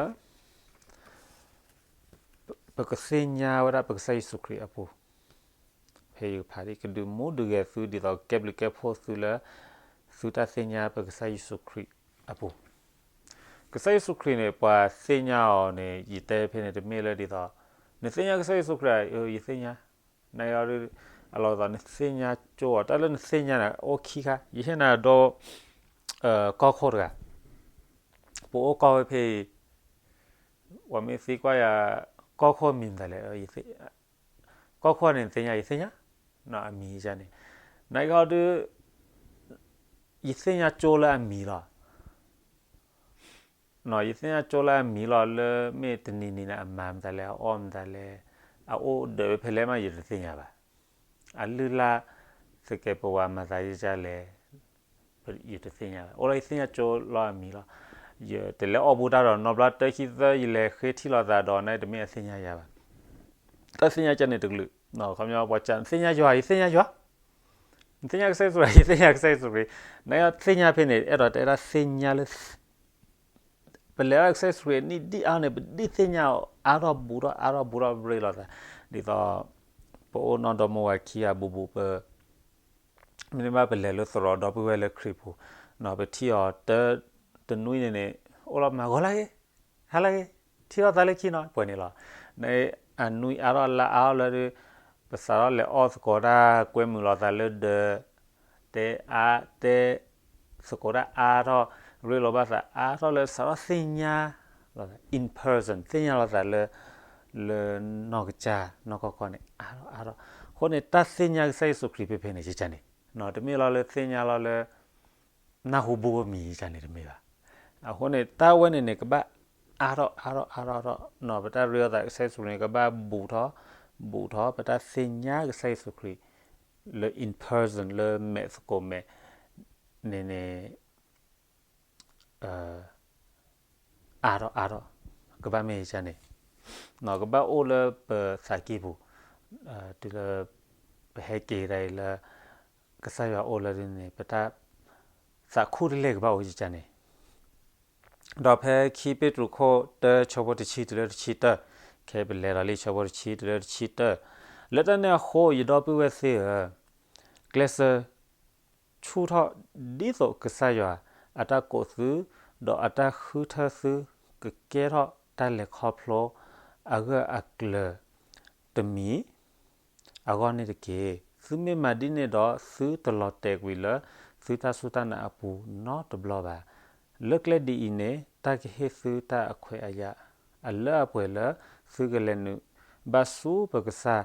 ပကသ့ၣ်ညါဝဲဒၣ်ပကစၢ်ယ့ၣ်ၡူးခရံာ်အပူၤ, ဖဲယကဖးဒ် ကဒုးမူဒုးဂဲၤသု ဒ်သိးကကဲဘျုးကဲဖှိၣ်သုလၢ သုတၢ်သ့ၣ်ညါပကစၢ်ယ့ၣ်ၡူးခရံာ်အပူၤ. ကစၢ်ယ့ၣ်ၡူးခရံာ်န့ၣ် ပှၤသ့ၣ်ညါအီၤန့ၣ် ယတဲဖဲန့ၣ် တမ့ၢ်လၢဒ်သိး နသ့ၣ်ညါကစၢ်ယ့ၣ်ၡူးခရံာ်ဧါ, ယသ့ၣ်ညါ, နအီၤဒ် အလီၢ်သိး နသ့ၣ်ညါကၠိအီၤ, တၢ်လၢနသ့ၣ်ညါန့ၣ် အိၣ်ခံခါ, ယဟ့ၣ်နၤဒိ ကီၢ်ခိၣ်တဂၤ, ပအိၣ်ကီၢ်ဝဲဖဲအံၤ, ပှၤမ့ၢ်သံကွၢ်ယၤ ကီၢ်ခိၣ်အမံၤမတၤလဲၣ်, ကီၢ်ခိၣ်န့ၣ် နသ့ၣ်ညါ, ယသ့ၣ်ညါ, အမံၤယန့ၣ်, နကီဒု ယသ့ၣ်ညါကၠိလၢအမံၤလီၤ. ယသ့ၣ်ညါကၠိလၢအမံၤလီၤ လၢမ့ၢ်တနံၤနံၤန့ၣ် အမၤမတၤလဲၣ်, အအီၣ်မတၤလဲၣ်, အအိၣ်ဒၢးဝဲဖဲလဲၣ်မး ယတသ့ၣ်ညါဘၣ်. အလုၢ်အလၢ် သကဲးပဝးမၤသးဒ်လဲၣ်, ယတသ့ၣ်ညါဘၣ်. အိၣ်လၢယသ့ၣ်ညါကၠိလီၤအမံၤလီၤ. ယတလဲၤအီၣ်ဘူးတၢ်ဒီး နီၢ်ဘျီတၢ်ခံသၢ ယလဲၤဃ့ထံၣ်လိာ်သးဒီး နတမ့ၢ်အသ့ၣ်ညါယၤဘၣ်. တၢ်သ့ၣ်ညါကန့ၣ်တကလုာ်, ခီပညီ ပှၤကသ့ၣ်ညါယွၤ, ယသ့ၣ်ညါယွၤ, နသ့ၣ်ညါကစၢ်ယ့ၣ်ၡူးခရံာ်, ယသ့ၣ်ညါကစၢ်ယ့ၣ်ၡူးခရံာ်, နသ့ၣ်ညါဖဲန့ၣ် အဲၣ်ဒိးတဲဒၣ်သ့ၣ်ညါလၢ ပလဲၤအီၣ်ကစၢ်ယ့ၣ်ၡူးခရံာ်နံၣ်ဒံၣ်အါန့ၣ် ပဒ်သ့ၣ်ညါအီၤ အါထီၣ်ဘူးထီၣ် အါထီၣ်ဘူးထီၣ်ရ့လိာ်သး, ဒ်သိး ပအိၣ်နီၢ်ဒီမါဝၤခံဂၤဘူးဘူး ပ မ့ၢ်ဘၣ်ပလဲၤလၢသရိာ်ဒီပုၢ်ဝဲၢ်လၢခရံာ်ပူၤ, ပထံၣ်အီၤတၢ်တနွံန့ၣ်န့ၣ် အိၣ်လီၤမၤဂီၤလၢဂ့ၤ, ဟါလၢဂ့ၤ, ထံၣ်လိာ်သးလၢခံနီၤ ပှဲၤန့ၣ်လီၤ. နအနွံအါထီၣ်လါအါထီၣ်လၢဒုး ပစးထီၣ်လဲၤအီၣ်သကိးတၢ်ကွဲမုာ်လိာ်သးလၢဒၢး တဲအါတဲ သကိးတၢ်အါထီၣ် ရ့လိာ်ဘၣ်သးအါထီၣ်လၢစးထီၣ်သ့ၣ်ညါ in person သ့ၣ်ညါလိာ်သးလၢ လၢနီၢ်ကစၢ်နီၢ်ကီၢ်ကီၢ်န့ၣ် အါထီၣ်အါထီၣ်. အဃိန့ၣ် တၢ်သ့ၣ်ညါကစၢ်ယ့ၣ်ၡူးခရံာ်ဖဲဖဲန့ၣ် ယကန့ၣ် တမ့ၢ်လီၤလၢသ့ၣ်ညါလီၤလၢ နၢ်ဟူဘိမံၤယကန့ၣ်တမ့ၢ်ဘၣ်. အဃိန့ၣ် တၢ်ဝဲန့ၣ်န့ၣ် ကဘၣ်အါထီၣ်အါထီၣ်အါထီၣ်အါထီၣ် ပတၢ်ရ့လိာ်သးကစၢ်ယ့ၣ်ၡူးခရံာ်န့ၣ် ကဘၣ်ဘူးထီၣ် ဘူးထီၣ် ပတၢ်သ့ၣ်ညါကစၢ်ယ့ၣ်ၡူးခရံာ် လၢ in person လၢမဲာ်သကိးမဲာ်န့ၣ်န့ၣ် အါထီၣ်အါထီၣ် ကဘၣ်မ့ၢ်ယကန့ၣ် ကဘၣ်အိၣ်လၢပသးကံၢ်ပူၤ တုၤလၢ ပဟဲက့ၤဒၣ်အံၤလၢ ကစၢ်ယွၤအိၣ်လၢဒ်န့ၣ် ပတၢ်သးခူတလဲၢ်ကဘၣ်အိၣ်ယကန့ၣ် ဒီးဖဲခံပ့းတရူးခိၣ်တၢ ဆၢဖိတဆံတုၤလၢတဆံတၢ ခဲအံၤပလဲၤဒီးလံ ဆၢဖိတဆံတုၤလၢတဆံတၢ လၢတၢ်န့ၣ်အဃိ ယဒီပုၢ်ဝဲၢ်သ့ၣ်ဧၢ, ကျဲးစၢးဆူၣ်ထီၣ် ဒ်သိးကစၢ်ယွၤအတၢ်ကိးသု ဒီးအတၢ်ဃုထၢသု ကကဲထီၣ်တၢ်လဲၤခီဖျိ အဂၢၢ်အကျၢၤတမံၤ အဂီၢ်န့ၣ်တက့ၢ်. သုမ့ၢ်မၤဒ်န့ၣ်ဒီး သုတလီၤတဲာ်ကွံာ်လၢ သုတၢ်စူၢ်တၢ်နာ်အပူၤနီတဘျီဘၣ်. လၢကျဲဒ်အံၤန့ၣ် တၢ်ကဟ့ၣ်သုတၢ်အခွဲးအယာ် အလၢအပှဲၤလၢ သုကလဲၤနုာ်ဘၣ်ဆူပကစၢ်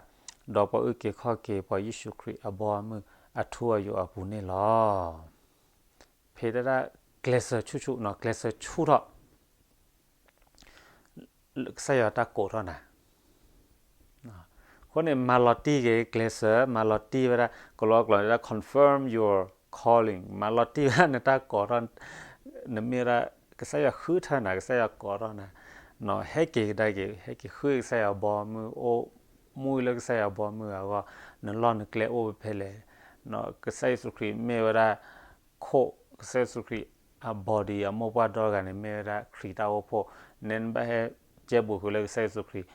ဒီးပှၤအုၣ်က့ၤခီၣ်က့ၤပှၤယ့ၣ်ၡူးခရံာ်အဘီအမုၢ်အထူအယိာ်အပူၤန့ၣ်လီၤ. ဖဲတၢ် ကျဲးစၢးဆူၣ်ဆူၣ်နီၤ ကျဲးစၢးဆူၣ်ထီၣ် ကစၢ်ယွၤတၢ်ကိးထီၣ်နၤ အဃိန့ၣ် မၤလီၤတံၢ်က့ၤကျဲးစၢး မၤလီၤတံၢ်ဝဲဒၣ် ကလီကလီန့ၣ်ဒၣ် confirm your calling မၤလီၤတံၢ်ဝဲဒၣ်နတၢ်ကိးထီၣ် နမ့ၢ်ဝဲဒၣ် ကစၢ်ယွၤဃုထၢနၤ ကစၢ်ယွၤကိးထီၣ်နၤ နီၤ ဟဲက့ၤကဒါက့ၤ ဟဲက့ၤဃုကစၢ်ယွၤဘီမုၢ် အိၣ်မူလၢကစၢ်ယွၤဘီမုၢ်အဂီၢ် နလီၢ်နကျဲအိၣ်ဖဲလဲၣ် ကစၢ်ယ့ၣ်ၡူးခရံာ်မ့ၢ်ဝဲဒၣ် ခိၣ် ကစၢ်ယ့ၣ်ၡူးခရံာ်အ body အမိၢ်ပှၢ်ဒီဂၤန့ၣ် မ့ၢ်ဝဲဒၣ်ခရံာ်တၢ်အိၣ်ဖှိၣ် နဲနဘၣ်ဟဲကဲဘူးဃုာ်လၢကစၢ်ယ့ၣ်ၡူးခရံာ်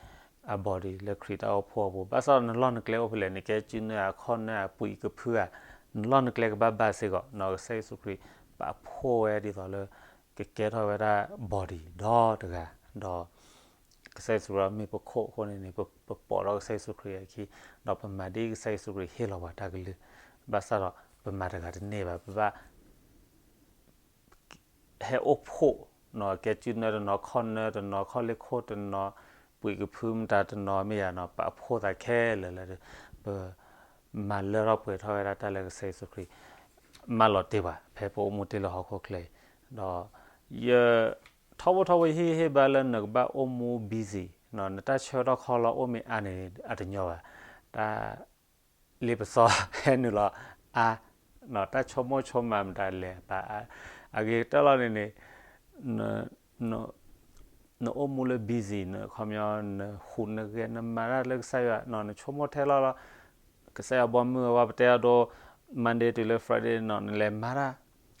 အ body လၢခရံာ်တၢ်အိၣ်ဖှိၣ်အပူၤ ဘၣ်ဆၣ်ဒီးနလီၢ်နကျဲအိၣ်ဖဲလဲၣ် နကဲစုနဲဧါ ခီၣ်နဲဧါ ပှံာ်ကဖုဧါ နလီၢ်နကျဲကဘၣ်ဘၣ်စ့ၢ်ကီး နီၤ ကစၢ်ယ့ၣ်ၡူးခရံာ် ပာ်ဖှိၣ်ဝဲဒ်သိးလၢ ကကဲထီၣ်ဝဲဒၣ် body ဒီတဂၤ ဒီး ကစၢ်ယ့ၣ်ၡူးခရံာ်မ့ၢ်ပခိၣ်အဃိန့ၣ်န့ၣ် ပပိာ်ထီၣ်ကစၢ်ယ့ၣ်ၡူးခရံာ်အခံ ဒီးပမၤဒ်ကစၢ်ယ့ၣ်ၡူးခရံာ်ဟ့ၣ်လီၤပှၤတၢ်ကလုၢ် ဘၣ်ဆၣ်ဒီးပမၤတဂၤတန့ၢ်ဘၣ် ပဘၣ် ဟဲအိၣ်ဖှိၣ် နီၤ ကဲစုနဲတနီၤ ခီၣ်နဲတနီၤ ခီၣ်လ့ၢ်ခိၣ်တနီၤ ပှံာ်ကဖုမတၤတနီၤမ့ၢ်ယၤနီၤ ပာ်ဖှိၣ်သးခဲလၢာ်လၢ ပ မၤလၢထီၣ်ပှဲၤထီၣ်ဝဲဒၣ်တၢ်လၢကစၢ်ယ့ၣ်ၡူးခရံာ် မၤလီၤတံၢ်ပှၤ ဖဲပအိၣ်မူတ့ၢ်လၢဟီၣ်ခိၣ်ချၢအံၤ ဒီး ယ ထီဘိထီဘိယဟ့ၣ်ဂံၢ်ဟ့ၣ်ဘါလၢနကဘၣ်အိၣ်မူ busy နီၤ နတၢ်ဆၢကတီၢ်ခီလီၤအိၣ်မ့ၢ်အါန့ၣ် အတညီဘၣ် တၢ် လ့ပစီဟဲနုာ်လီၤအါ နီၤ တၢ်ဆိကမိၣ်ဆိကမးမတၤလဲၣ် ပ အဂ့ၤကတၢၢ်လီၤန့ၣ်န့ၣ် နအိၣ်မူလၢ busy နခီပညီ နဟူးနဂဲၤ နမၤတၢ်လၢကစၢ်ယွၤ နီၤ နဆိကမိၣ်ထဲလီၤလီၤ ကစၢ်ယွၤဘီမုၢ်အဂီၢ် ပတဲအဒိ Monday တုၤလၢ Friday နီၤ နလဲၤမၤတၢ်,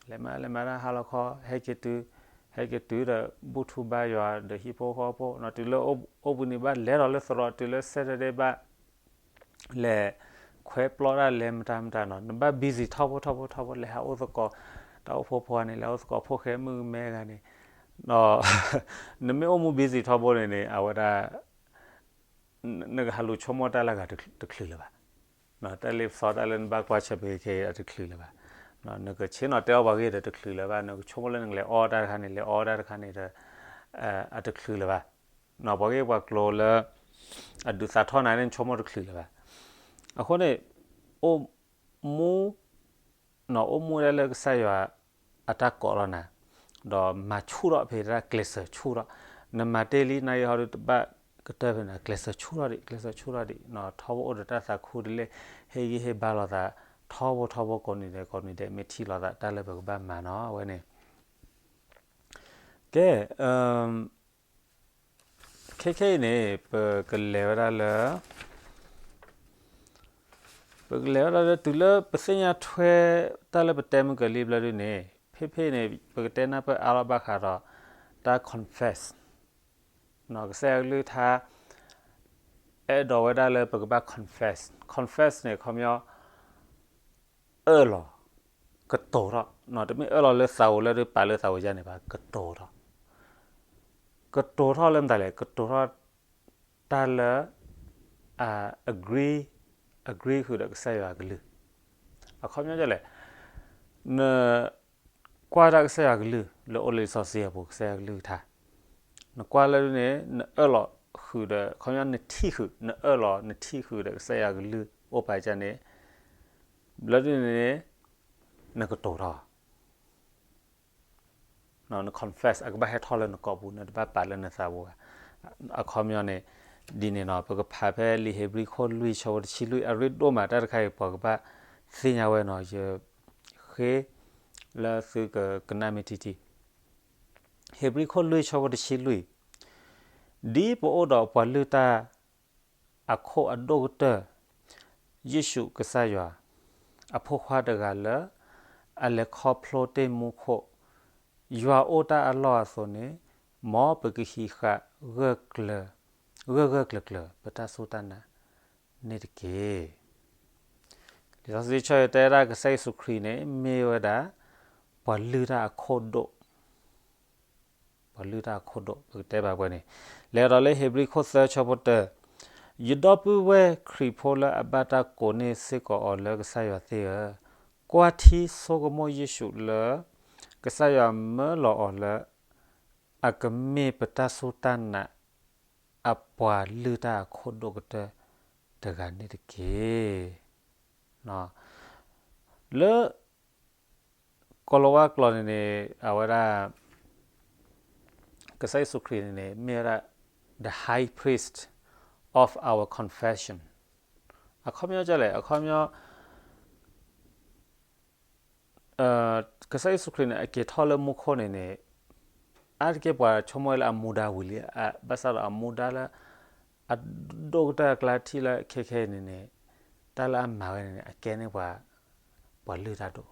လဲၤမၤ လဲၤမၤတၢ်ဟါလီၤခီ ဟဲက့ၤတုၤ, ဟဲက့ၤတုၤဒီး ဘူၣ်ထူဘါယွၤဒီးဟံၣ်ဖိဃီဖိနီၤ, တုၤလၢအိၣ်ဘှံးနံၤဘၣ် လဲၤဒီးလၢသရိာ်, တုၤလၢ Saturday ဘၣ် လဲၤခွဲပျီတၢ် လဲၤမတၤမတၤနီၤ, နဘၣ် busy ထီဘိထီဘိထီဘိ, လဲၤဟးအိၣ်သကိး တၢ်အိၣ်ဖှိၣ်ဖိဂၤန့ၣ်, လဲၤအိၣ်သကိး ဖိၣ်ဃဲမုၣ်ကမဲဂၤန့ၣ်, ဒီး နမ့ၢ်အိၣ်မူ busy ထီဘိန့ၣ်န့ၣ် အဝဲဒၣ် နကဟးလူၤဆိကမိၣ်တၢ်လၢအဂၤတချုးလၢၤဘၣ်. တၢ်လ့ပစီတၢ်လၢနဘၣ်ကွၢ်ဆၢၣ်မဲာ်ခဲအံၤ အတချုးလၢၤဘၣ်. နကဆ့ၣ်နီၤတဲအီၣ်ပှၤဂ့ၢ်ဒီးတချုးလၢၤဘၣ်, နကဆိကမိၣ်လၢနကလဲၤအီတၢ်တခါန့ၣ် လဲၤအီတၢ်တခါန့ၣ်ဒီး အတချုးလၢၤဘၣ်. ပှၤဂ့ၢ်ပှၤကျိၤလၢ အဒုးသးထီၣ်နၤန့ၣ် နဆိကမိၣ်တချုးလၢၤဘၣ်. အဃိန့ၣ် အိၣ်မူ နီၤ အိၣ်မူဒၣ်လၢကစၢ်ယွၤအတၢ်ကိးလီၤနၤ, ဒီးမၤဆူၣ်ထီၣ်ဖဲတၢ်ကျဲးစၢးဆူၣ်ထီၣ်, နမၤတ့ၢ်လံနၤဂ့ၤဟီဒုးတဘၣ်ကတၢၢ်ဖဲန့ၣ် ကျဲးစၢးဆူၣ်ထီၣ်ဒံး, ကျဲးစၢးဆူၣ်ထီၣ်ဒံးနီၤ, ထီဘိအိၣ်ဒီးတၢ်သးခူတလ့ၢ်, ဟ့ၣ်ဂံၢ်ဟ့ၣ်ဘါလိာ်သး ထီဘိထီဘိ ကိးနံၤဒဲးကိးနံၤဒဲး မ့ၢ်ထံၣ်လိာ်သးတၢ်လၢပကဘၣ်မၤနီၤ အဝဲန့ၣ်. ကဲ ခဲခဲအံၤန့ၣ် ပကလဲၤဝဲဒၣ်လၢ ပကလဲၤဝဲဒၣ်လၢ တုၤလၢပသ့ၣ်ညါထွဲတၢ်လၢပတဲမုၢ်ကလံၤဘျီဒုန့ၣ် ဖဲဖဲန့ၣ် ပကတဲနၢ်ပၢၢ်အါထီၣ်ဘၣ်ဃးဒီး တၢ် confess နီၤ, ကစၢ်ယွၤကလုၢ်ကထါ အဲၣ်ဒိးဝဲဒၣ်လၢပကဘၣ် confess, confess န့ၣ် ခီပညီ အၢၣ်လီၤ, ကတိၤထီၣ်, တမ့ၢ်အၢၣ်လီၤလၢသးဧိၤလၢဒုးပာ်လၢသးဧိၤယါန့ၣ်ဘၣ်, ကတိၤထီၣ်, ကတိၤထီၣ်လၢမတၤလဲၣ်, ကတိၤထီၣ် တၢ်လၢ agree, agree ဃုာ်ဒီးကစၢ်ယွၤအကလုၢ်, အခီပညီဒ်လဲၣ်, န ကွၢ်တၢ်ကစၢ်ယွၤကလုၢ် လၢအိၣ်လၢလံာ်စီဆှံအပူၤ ကစၢ်ယွၤကလုၢ်ကထါ, နကွၢ်လၢဒုန့ၣ် နအၢၣ်လီၤဃုာ်ဒီး ခီပညီနထံၣ်ဃုာ်, နအၢၣ်လီၤနထံၣ်ဃုာ်ဒီးကစၢ်ယွၤကလုၢ်အိၣ်ပာ်ကၢန့ၣ်, ဘျီဒုန့ၣ် နကတိၤထီၣ် န confess အကဘၣ်ဟဲထီၣ်လၢနကိာ်ပူၤ, နတဘၣ်ပာ်လၢနသးပူၤဘၣ်. အခီပညီန့ၣ် ဒ်န့ၣ်နီၤ, ပကဖးဖဲလံာ်ဧ့ၤဘြံၤခိၣ်လွံၢ်ဆၢဖိတဆံလွံၢ်, အရ့ဒိၣ်မးတၢ်တခါအံၤ ပှၤကဘၣ်သ့ၣ်ညါဝဲနီၤ, ယဃ့လၢသုကကနၣ်မ့ၢ်ထံထံ, ဧ့ၤဘြံၤခိၣ်လွံၢ်ဆၢဖိတဆံလွံၢ်, ဒ်ပအိၣ်ဒီးပှၤလုၢ်တၢ် အခိၣ်အဒိၣ်ကတၢၢ်, ယ့ၣ်ၡူးကစၢ်ယွၤ, အဖိခွါတဂၤလၢ အလဲၤခီဖျိတ့ၢ်မူခိၣ်, ယွၤအိၣ်တၢ်အလီၢ်အသိးန့ၣ်, မ်ပကဟံးဃာ် ဂၢၢ်ကျၢၤဂၢၢ်ကျၢၤကျၢၤ ပတၢ်စူၢ်တၢ်နာ်န့ၣ်တက့ၢ်. လံာ်စီဆှံဆၢတဲဒၣ်ကစၢ်ယ့ၣ်ၡူးခရံာ်န့ၣ် မ့ၢ်ဝဲဒၣ် ပှၤလုၢ်တၢ်အခိၣ်ဒိၣ် ပှၤလုၢ်တၢ်အခိၣ်ဒိၣ် ပကတဲဘၣ်ပှဲၤန့ၣ်, လဲၤဒီးလၢဧ့ၤဘြံၤခိၣ်သၢဆၢဖိတၢ, ယဒီပုၢ်ဝဲၢ်ခရံာ်ဖိလၢအဘၣ်တၢ်ကိးန့ၢ်စ့ၢ်ကီးအီၤလၢကစၢ်ယွၤသ့ၣ်ဧၢ, ကွၢ်ထံဆိကမိၣ်ယ့ၣ်ၡူးလၢ ကစၢ်ယွၤမၢလီၤအီၤလၢ အကမ့ၢ်ပတၢ်စူၢ်တၢ်နာ် အပှၤလုၢ်တၢ်အခိၣ်ဒိၣ်ကတၢၢ်တဂၤန့ၣ်တက့ၢ်. လၢ ကိၤလၤဝါကျိာ်န့ၣ်န့ၣ် အဝဲဒၣ် ကစၢ်ယ့ၣ်ၡူးခရံာ်န့ၣ်န့ၣ် မ့ၢ်ဝဲဒၣ် the high priest of our confession. အခီပညီဒ်လဲၣ်, အခီပညီ ကစၢ်ယ့ၣ်ၡူးခရံာ်န့ၣ် အက့ၤထီၣ်လၢမူခိၣ်န့ၣ်န့ၣ် အါတက့ၢ်ပှၤဆိကမိၣ်ဝဲလၢအမူဒါဝံၤလံ, ဘၣ်ဆၣ်ဒီးအမူဒါလၢ အဒိၣ်ကတၢၢ်အကျါထံၣ်လၢခဲခဲအံၤန့ၣ်န့ၣ် တၢ်လၢအမၤဝဲန့ၣ်န့ၣ် အကဲန့ၢ်ပှၤ ပှၤလုၢ်တၢ်ဒိၣ်.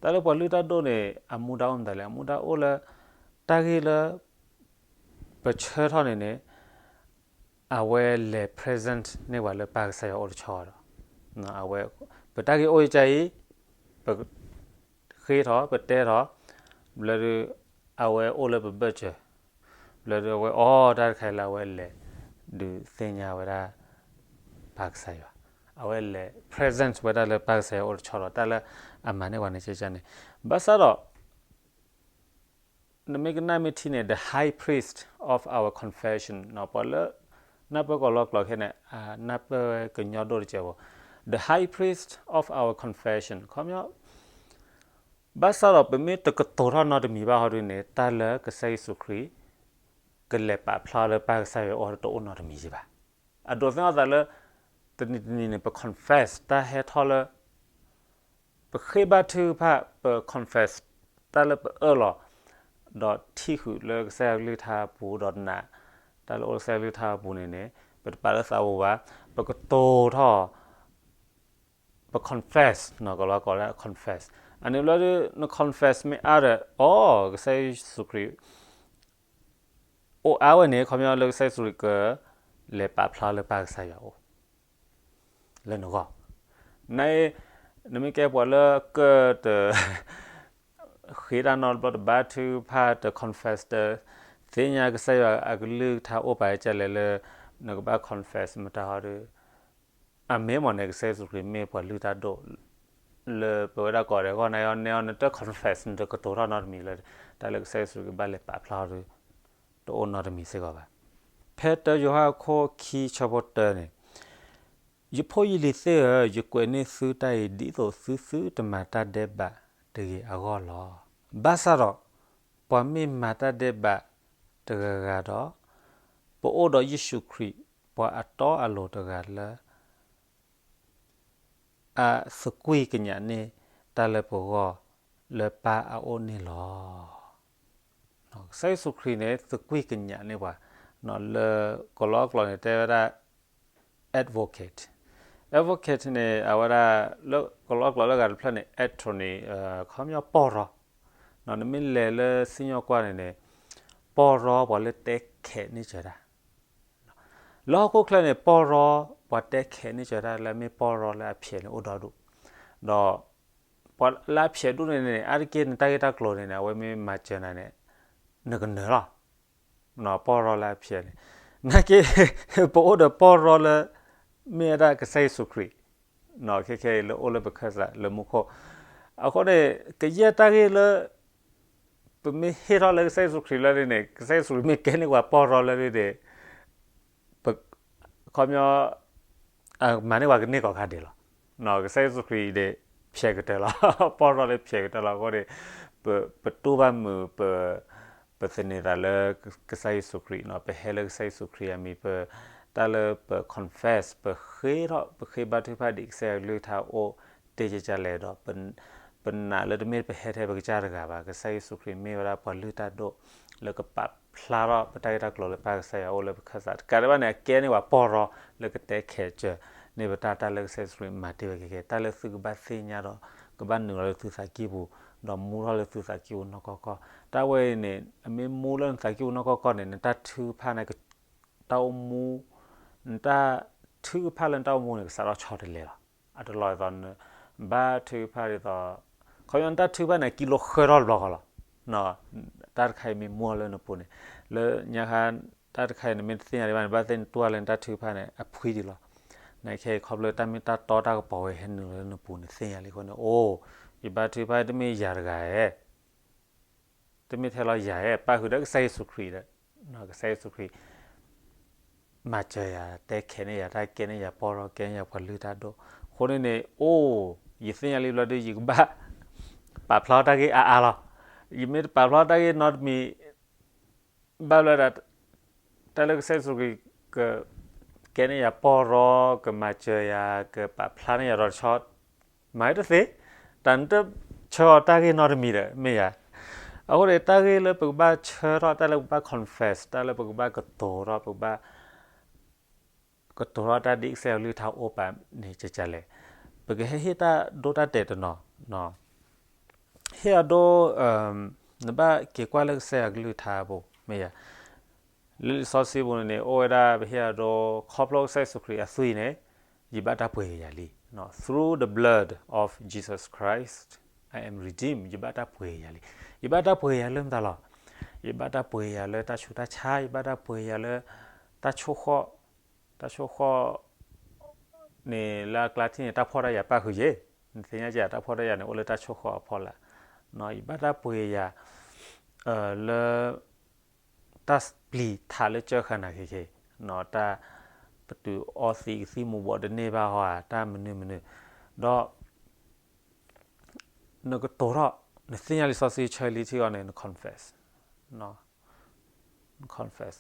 တၢ်လၢပှၤလုၢ်တၢ်ဒိၣ်န့ၣ် အမူဒါအိၣ်မတၤလဲၣ်, အမူဒါအိၣ်လၢ တၢ်ဂ့ၢ်လၢ ပဆၢထီၣ်န့ၣ်န့ၣ် အဝဲလဲၤ present န့ၢ်ပှၤလၢပၢ်ကစၢ်ယွၤအိၣ်တဆီဒီး အဝဲ ပတၢ်ဂ့ၢ်အိၣ်ကစၢ်အံၤ ပဃ့ထီၣ် ပတဲထီၣ် ဘျီဒုး အဝဲအိၣ်လၢပဘၢၣ်စၢၤ ဘျီဒုး အဝဲအီၣ်တၢ်တခါအံၤလၢအဝဲလဲၤ ဒုးသ့ၣ်ညါဝဲဒၣ် ပၢ်ကစၢ်ယွၤ အဝဲလဲၤ present ဝဲဒၣ်လၢပၢ်ကစၢ်ယွၤအိၣ်တဆီဒီး တၢ်လၢအမၤန့ၢ်ပှၤန့ၣ်ကကန့ၣ် ဘၣ်ဆၣ်ဒီး နမ့ၢ်ကနၣ်မ့ၢ်ထံန့ၣ် the high priest of our confession ပှၤလၢ နၢ်ပၢၢ်ကီၤလီၤကျိာ်ခဲန့ၣ် နၢ်ပၢၢ်ဝဲကညီဒိၣ်တကဲးဖိ the high priest of our confession ခီပညီ ဘၣ်ဆၣ်ဒီးပမ့ၢ်တကတိၤထီၣ်နီတမံၤဘၣ်ဟီဒုန့ၣ် တၢ်လၢကစၢ်ယ့ၣ်ၡူးခရံာ် ကလဲၤပာ်ဖျါလၢပၢ်ကစၢ်ယွၤအိၣ်တအိၣ်နီတမံၤဘၣ်. အဒိးသ့ၣ်နီၣ်သးလၢ တနံၤတနံၤန့ၣ် ပ confess တၢ်ဟဲထီၣ်လၢ ပဃ့ဘါထုကဖၣ် ပ confess တၢ်လၢပအၢၣ်လီၤ ဒီးထံၣ်ဃုာ်လၢကစၢ်ယွၤကလုၢ်ကထါအပူၤ ဒီးနာ်တၢ်လၢအိၣ်လၢကစၢ်ယွၤကလုၢ်ကထါအပူၤန့ၣ်န့ၣ် ပတပာ်လၢသးပူၤဘၣ် ပကတိၤထီၣ် ပ confess နီၤ ကလီၤကိးလၢ confess အန့ၣ်ဘျီဒုး န confess မ့ၢ်အါဒီး အိ ကစၢ်ယ့ၣ်ၡူးခရံာ် အိၣ်အါဝဲန့ၣ် ခီပညီလၢကစၢ်ယ့ၣ်ၡူးခရံာ်က လဲၤပာ်ဖျါလၢပၢ်ကစၢ်ယွၤအိၣ် လၢနဂီၢ်, န နမ့ၢ်ကဲပှၤလၢကတ ဃ့တၢ်နီတဘျီ တဘါထုကဖၣ် တ confess တ သ့ၣ်ညါကစၢ်ယွၤအကလုၢ်ကထါအိၣ်ပာ်ကလဲၣ်လၢ နကဘၣ် confess မတၤဟီဒီး အမ့ၢ်မ့ၢ်န့ၣ် ကစၢ်ယ့ၣ်ၡူးခရံာ်မ့ၢ်ပှၤလုၢ်တၢ်ဒိၣ် လၢပဝဲဒၣ်ကိးဂၤဒဲးအဂီၢ် နယီန့ၣ်အီၤ နတ confess နတကတိၤထီၣ်နီတမံၤလၢ တၢ်လၢကစၢ်ယ့ၣ်ၡူးခရံာ်ကဘၣ်လဲၤပာ်ဖျါအီၤဒီး တအိၣ်နီတမံၤစ့ၢ်ကီးဘၣ်. ဖဲတၢယိၤဟၣ်အခိၣ်ခံဆၢဖိတၢန့ၣ်, ယဖိယလံၤသ့ၣ်ဧၢ, ယကွဲးန့ၢ်သုတၢ်အံၤ ဒ်သိးသုသုတမၤတၢ်ဒဲးဘးတဂ့ၤအဂီၢ်လီၤ. ဘၣ်ဆၣ်ဒီး ပှၤမ့ၢ်မၤတၢ်ဒဲးဘးတဂၤဂၤဒီး, ပအိၣ်ဒီးယ့ၣ်ၡူးခရံာ် ပှၤအတီအလိၤတဂၤလၢ အသကွံၢ်ကညးန့ၢ်တၢ်လၢပဂီၢ်လၢပၢ်အအိၣ်န့ၣ်လီၤ. ကစၢ်ယ့ၣ်ၡူးခရံာ်န့ၣ် သကွံၢ်ကညးန့ၢ်ပှၤ လၢကလီကလီန့ၣ် တဲဝဲဒၣ် advocate, advocate န့ၣ် အဝဲဒၣ် လၢကလီကလီလၢဂၤတဖျၢၣ်န့ၣ် attorney ခီပညီပီၢ်ရီ, နမ့ၢ်လဲၤလၢစံၣ်ညီၣ်ကွီၢ်န့ၣ်န့ၣ် ပီၢ်ရီပှၤလၢတဲခဲးန့ၢ်စၢၤတၢ် လၢဟီၣ်ခိၣ်ချၢန့ၣ် ပီၢ်ရီ ပှၤတဲခဲးန့ၢ်စၢၤတၢ်လၢမ့ၢ်ပီၢ်ရီလၢအဖျဲးန့ၣ်အိၣ်ဒီဒူၣ်, ဒီး ပှၤလၢအဖျဲးဒူၣ်န့ၣ်န့ၣ် အါတက့ၢ်နတၢ်ဂ့ၢ်တၢ်ကျိၤန့ၣ်န့ၣ် အဝဲမ့ၢ်မၤစၢၤနၤန့ၣ် နကနၢၤလီၤ, ပီၢ်ရီလၢအဖျဲးန့ၣ်, နာ်က့ ပအိၣ်ဒီးပီၢ်ရီလၢ မ့ၢ်ဝဲဒၣ်ကစၢ်ယ့ၣ်ၡူးခရံာ် ခဲခဲအံၤလၢအိၣ်လၢပခၢၣ်သးလၢမူခိၣ်, အဃိန့ၣ် ကယဲၢ်တၢ်ဂ့ၢ်လၢ ပမ့ၢ်ဟ့ၣ်ထီၣ်လၢကစၢ်ယ့ၣ်ၡူးခရံာ်လၢန့ၣ်န့ၣ် ကစၢ်ယ့ၣ်ၡူးခရံာ်မ့ၢ်ကဲန့ၢ်ပှၤပီၢ်ရီလၢန့ၣ်န့ၣ် ပ ခီပညီ မၤန့ၢ်ပှၤကန့ၢ်ကီၢ်ခါဒံးလီၤ. ကစၢ်ယ့ၣ်ၡူးခရံာ်န့ၣ် ဖျဲးကတၢၢ်လီၤ, ပီၢ်ရီလၢဖျဲးကတၢၢ်လီၤအဃိန့ၣ် ပတူၢ်ဘၣ်မုာ် ပသန့ၤသးလၢကစၢ်ယ့ၣ်ၡူးခရံာ်, ပဟဲလၢကစၢ်ယ့ၣ်ၡူးခရံာ်အမံၤ ပ တၢ်လၢပ confess ပဃ့ထီၣ် ပဃ့ဘါထုကဖၣ်ဒ်ကစၢ်ယွၤကလုၢ်ကထါအိၣ်တ့ၢ်ကကလဲၣ်ဒီး ပနာ်လၢတမ့ၢ်ပဟဲထဲပကစၢ်တဂၤဘၣ်, ကစၢ်ယ့ၣ်ၡူးခရံာ်မ့ၢ်ဝဲဒၣ်ပှၤလုၢ်တၢ်ဒိၣ် လၢကပာ်ဖျါထီၣ်ပတၢ်ဂ့ၢ်တၢ်ကျိၤလၢပၢ်ကစၢ်ယွၤအိၣ်လၢပခၢၣ်သး, တကးဒံးဘၣ်န့ၣ် အကဲန့ၢ်ပှၤပီၢ်ရီလၢကတဲခဲးစၢၤန့ၢ်ပတၢ် တၢ်လၢကစၢ်ယ့ၣ်ၡူးခရံာ်မၤတ့ၢ်ဝဲခဲခဲ တၢ်လၢသုကဘၣ်သ့ၣ်ညါဒီး ကဘၣ်နုာ်လီၤလၢသုသးကံၢ်ပူၤ ဒီးမူထီၣ်လၢသုသးကံၢ်ပူၤနီၢ်ကီၢ်ကီၢ်, တၢ်ဝဲအံၤန့ၣ် အမ့ၢ်မူလၢနသးကံၢ်ပူၤနီၢ်ကီၢ်ကီၢ်န့ၣ် နတၢ်ထုကဖၣ်န့ၣ် တၢ်အိၣ်မူ နတၢ်ထုကဖၣ်လၢနတၢ်အိၣ်မူန့ၣ် ကစးထီၣ်ဆီတလဲလီၤ. အတလီၤဒ်သိး ဘါထုကဖၣ်ဒ်သိး ခီပညီနတၢ်ထုကဖၣ်န့ၣ် ကံလိဃၢထီၣ်တဘျီဃီလီၤ. တၢ်တခါအံၤမ့ၢ်မူထီၣ်လၢနပူၤန့ၣ် လၢညါခါ တၢ်တခါအံၤနမ့ၢ်တသ့ၣ်ညါဒံးဘၣ်န့ၣ် ဘၣ်သ့ၣ်နတူၢ်ဘၣ်လၢနတၢ်ထုကဖၣ်န့ၣ် အဖှံဒံးလီၤ. နခဲအံၤခီဖျိတၢ်မ့ၢ်တၢ်တီတၢ်ကပီၤဝဲ ဟဲနုာ်လီၤလၢနပူၤန့ၣ် သ့ၣ်ညါလံအဃိန့ၣ် အိ ယဘါထုကဖၣ်တမ့ၢ်ယၤတဂၤဧၢ တမ့ၢ်ထဲလီၤယၤဧၢ, ပၣ်ဃုာ်ဒီးကစၢ်ယ့ၣ်ၡူးခရံာ်ဒီး ကစၢ်ယ့ၣ်ၡူးခရံာ် မၤစၢၤယၤ တဲခဲးန့ၢ်ယၤ တၢ်ကဲန့ၢ်ယၤပီၢ်ရီ ကဲန့ၢ်ယၤပှၤလုၢ်တၢ်ဒိၣ်, အဃိန့ၣ်န့ၣ် အိ ယသ့ၣ်ညါလံဘျီဒုး ယကဘၣ်ပာ်ဖျါထီၣ်တၢ်ဂ့ၢ်အါအါလီၤ. ယမ့ၢ်တပာ်ဖျါထီၣ်တၢ်ဂ့ၢ်နီတမံၤ ဘၣ်ဘျီဒၣ် တၢ်လၢကစၢ်ယ့ၣ်ၡူးခရံာ် က ကဲန့ၢ်ယၤပီၢ်ရီ ကမၤစၢၤယၤ ကပာ်ဖျါန့ၢ်ယၤဒီးတဆီ မၤတသ့, တၢ်နတဆၢအီၤတၢ်ဂ့ၢ်နီတမံၤဒီး မ့ၢ်ယၤ. အဃိန့ၣ် တၢ်ဂ့ၢ်လၢပကဘၣ်ဆၢထီၣ် တၢ်လၢပကဘၣ် confess တၢ်လၢပကဘၣ်ကတိၤထီၣ် ပကဘၣ် ကတိၤထီၣ်တၢ်ဒ်ကစၢ်ယွၤကလုၢ်ကထါအိၣ်ပာ်န့ၣ် ကကလဲၣ်. ပကဟဲဟ့ၣ်တၢ်ဒိတၢ်တဲာ်တနီၤ ဟ့ၣ်အဒိ နဘၣ်က့ၤကွၢ်လၢကစၢ်ယွၤကလုၢ်ကထါအပူၤ မ့ၢ်ယၤ. လၢလံာ်စီဆှံပူၤန့ၣ်န့ၣ် အိၣ်ဝဲဒၣ်ပဟ့ၣ်အဒိ ခီဖျိကစၢ်ယ့ၣ်ၡူးခရံာ်အသွံၣ်န့ၣ် ယဘၣ်တၢ်ပှ့ၤက့ၤယၤလံ. Through the blood of Jesus Christ, I am redeemed. ယဘၣ်တၢ်ပှ့ၤက့ၤယၤလံ. ယဘၣ်တၢ်ပှ့ၤက့ၤယၤလၢမတၤလီၤ. ယဘၣ်တၢ်ပှ့ၤက့ၤယၤလၢတၢ်ဆူးတၢ်ဆါ, ယဘၣ်တၢ်ပှ့ၤက့ၤယၤလၢ တၢ်ဆိၣ်ဃီၣ်, တၢ်ဆိၣ်ဃီၣ် န့ၣ် လၢအကျါထံၣ်န့ၣ် တၢ်ဖှီၣ်တၢ်ယာ်ပၣ်ဃုာ်ယဲ, နသ့ၣ်ညါက့ၤ တၢ်ဖှီၣ်တၢ်ယာ်န့ၣ် အိၣ်လၢတၢ်ဆိၣ်ဃီၣ်အဖီလာ်, ယဘၣ်တၢ်ပှ့ၤယၤ လၢ တၢ်ပျံၤထးလၢကၢဃာ်နၤခဲခဲ, တၢ်ပတုာ်အီသံးကသံၣ်မူၤဘှီးတန့ၢ်ဘၣ်ဟီဧါ တၢ်မနုၤမနုၤ, ဒီး နကတိၤထီၣ် နသ့ၣ်ညါလံာ်စီဆှံဆၢလံထံအီၤန့ၣ် န confess, န confess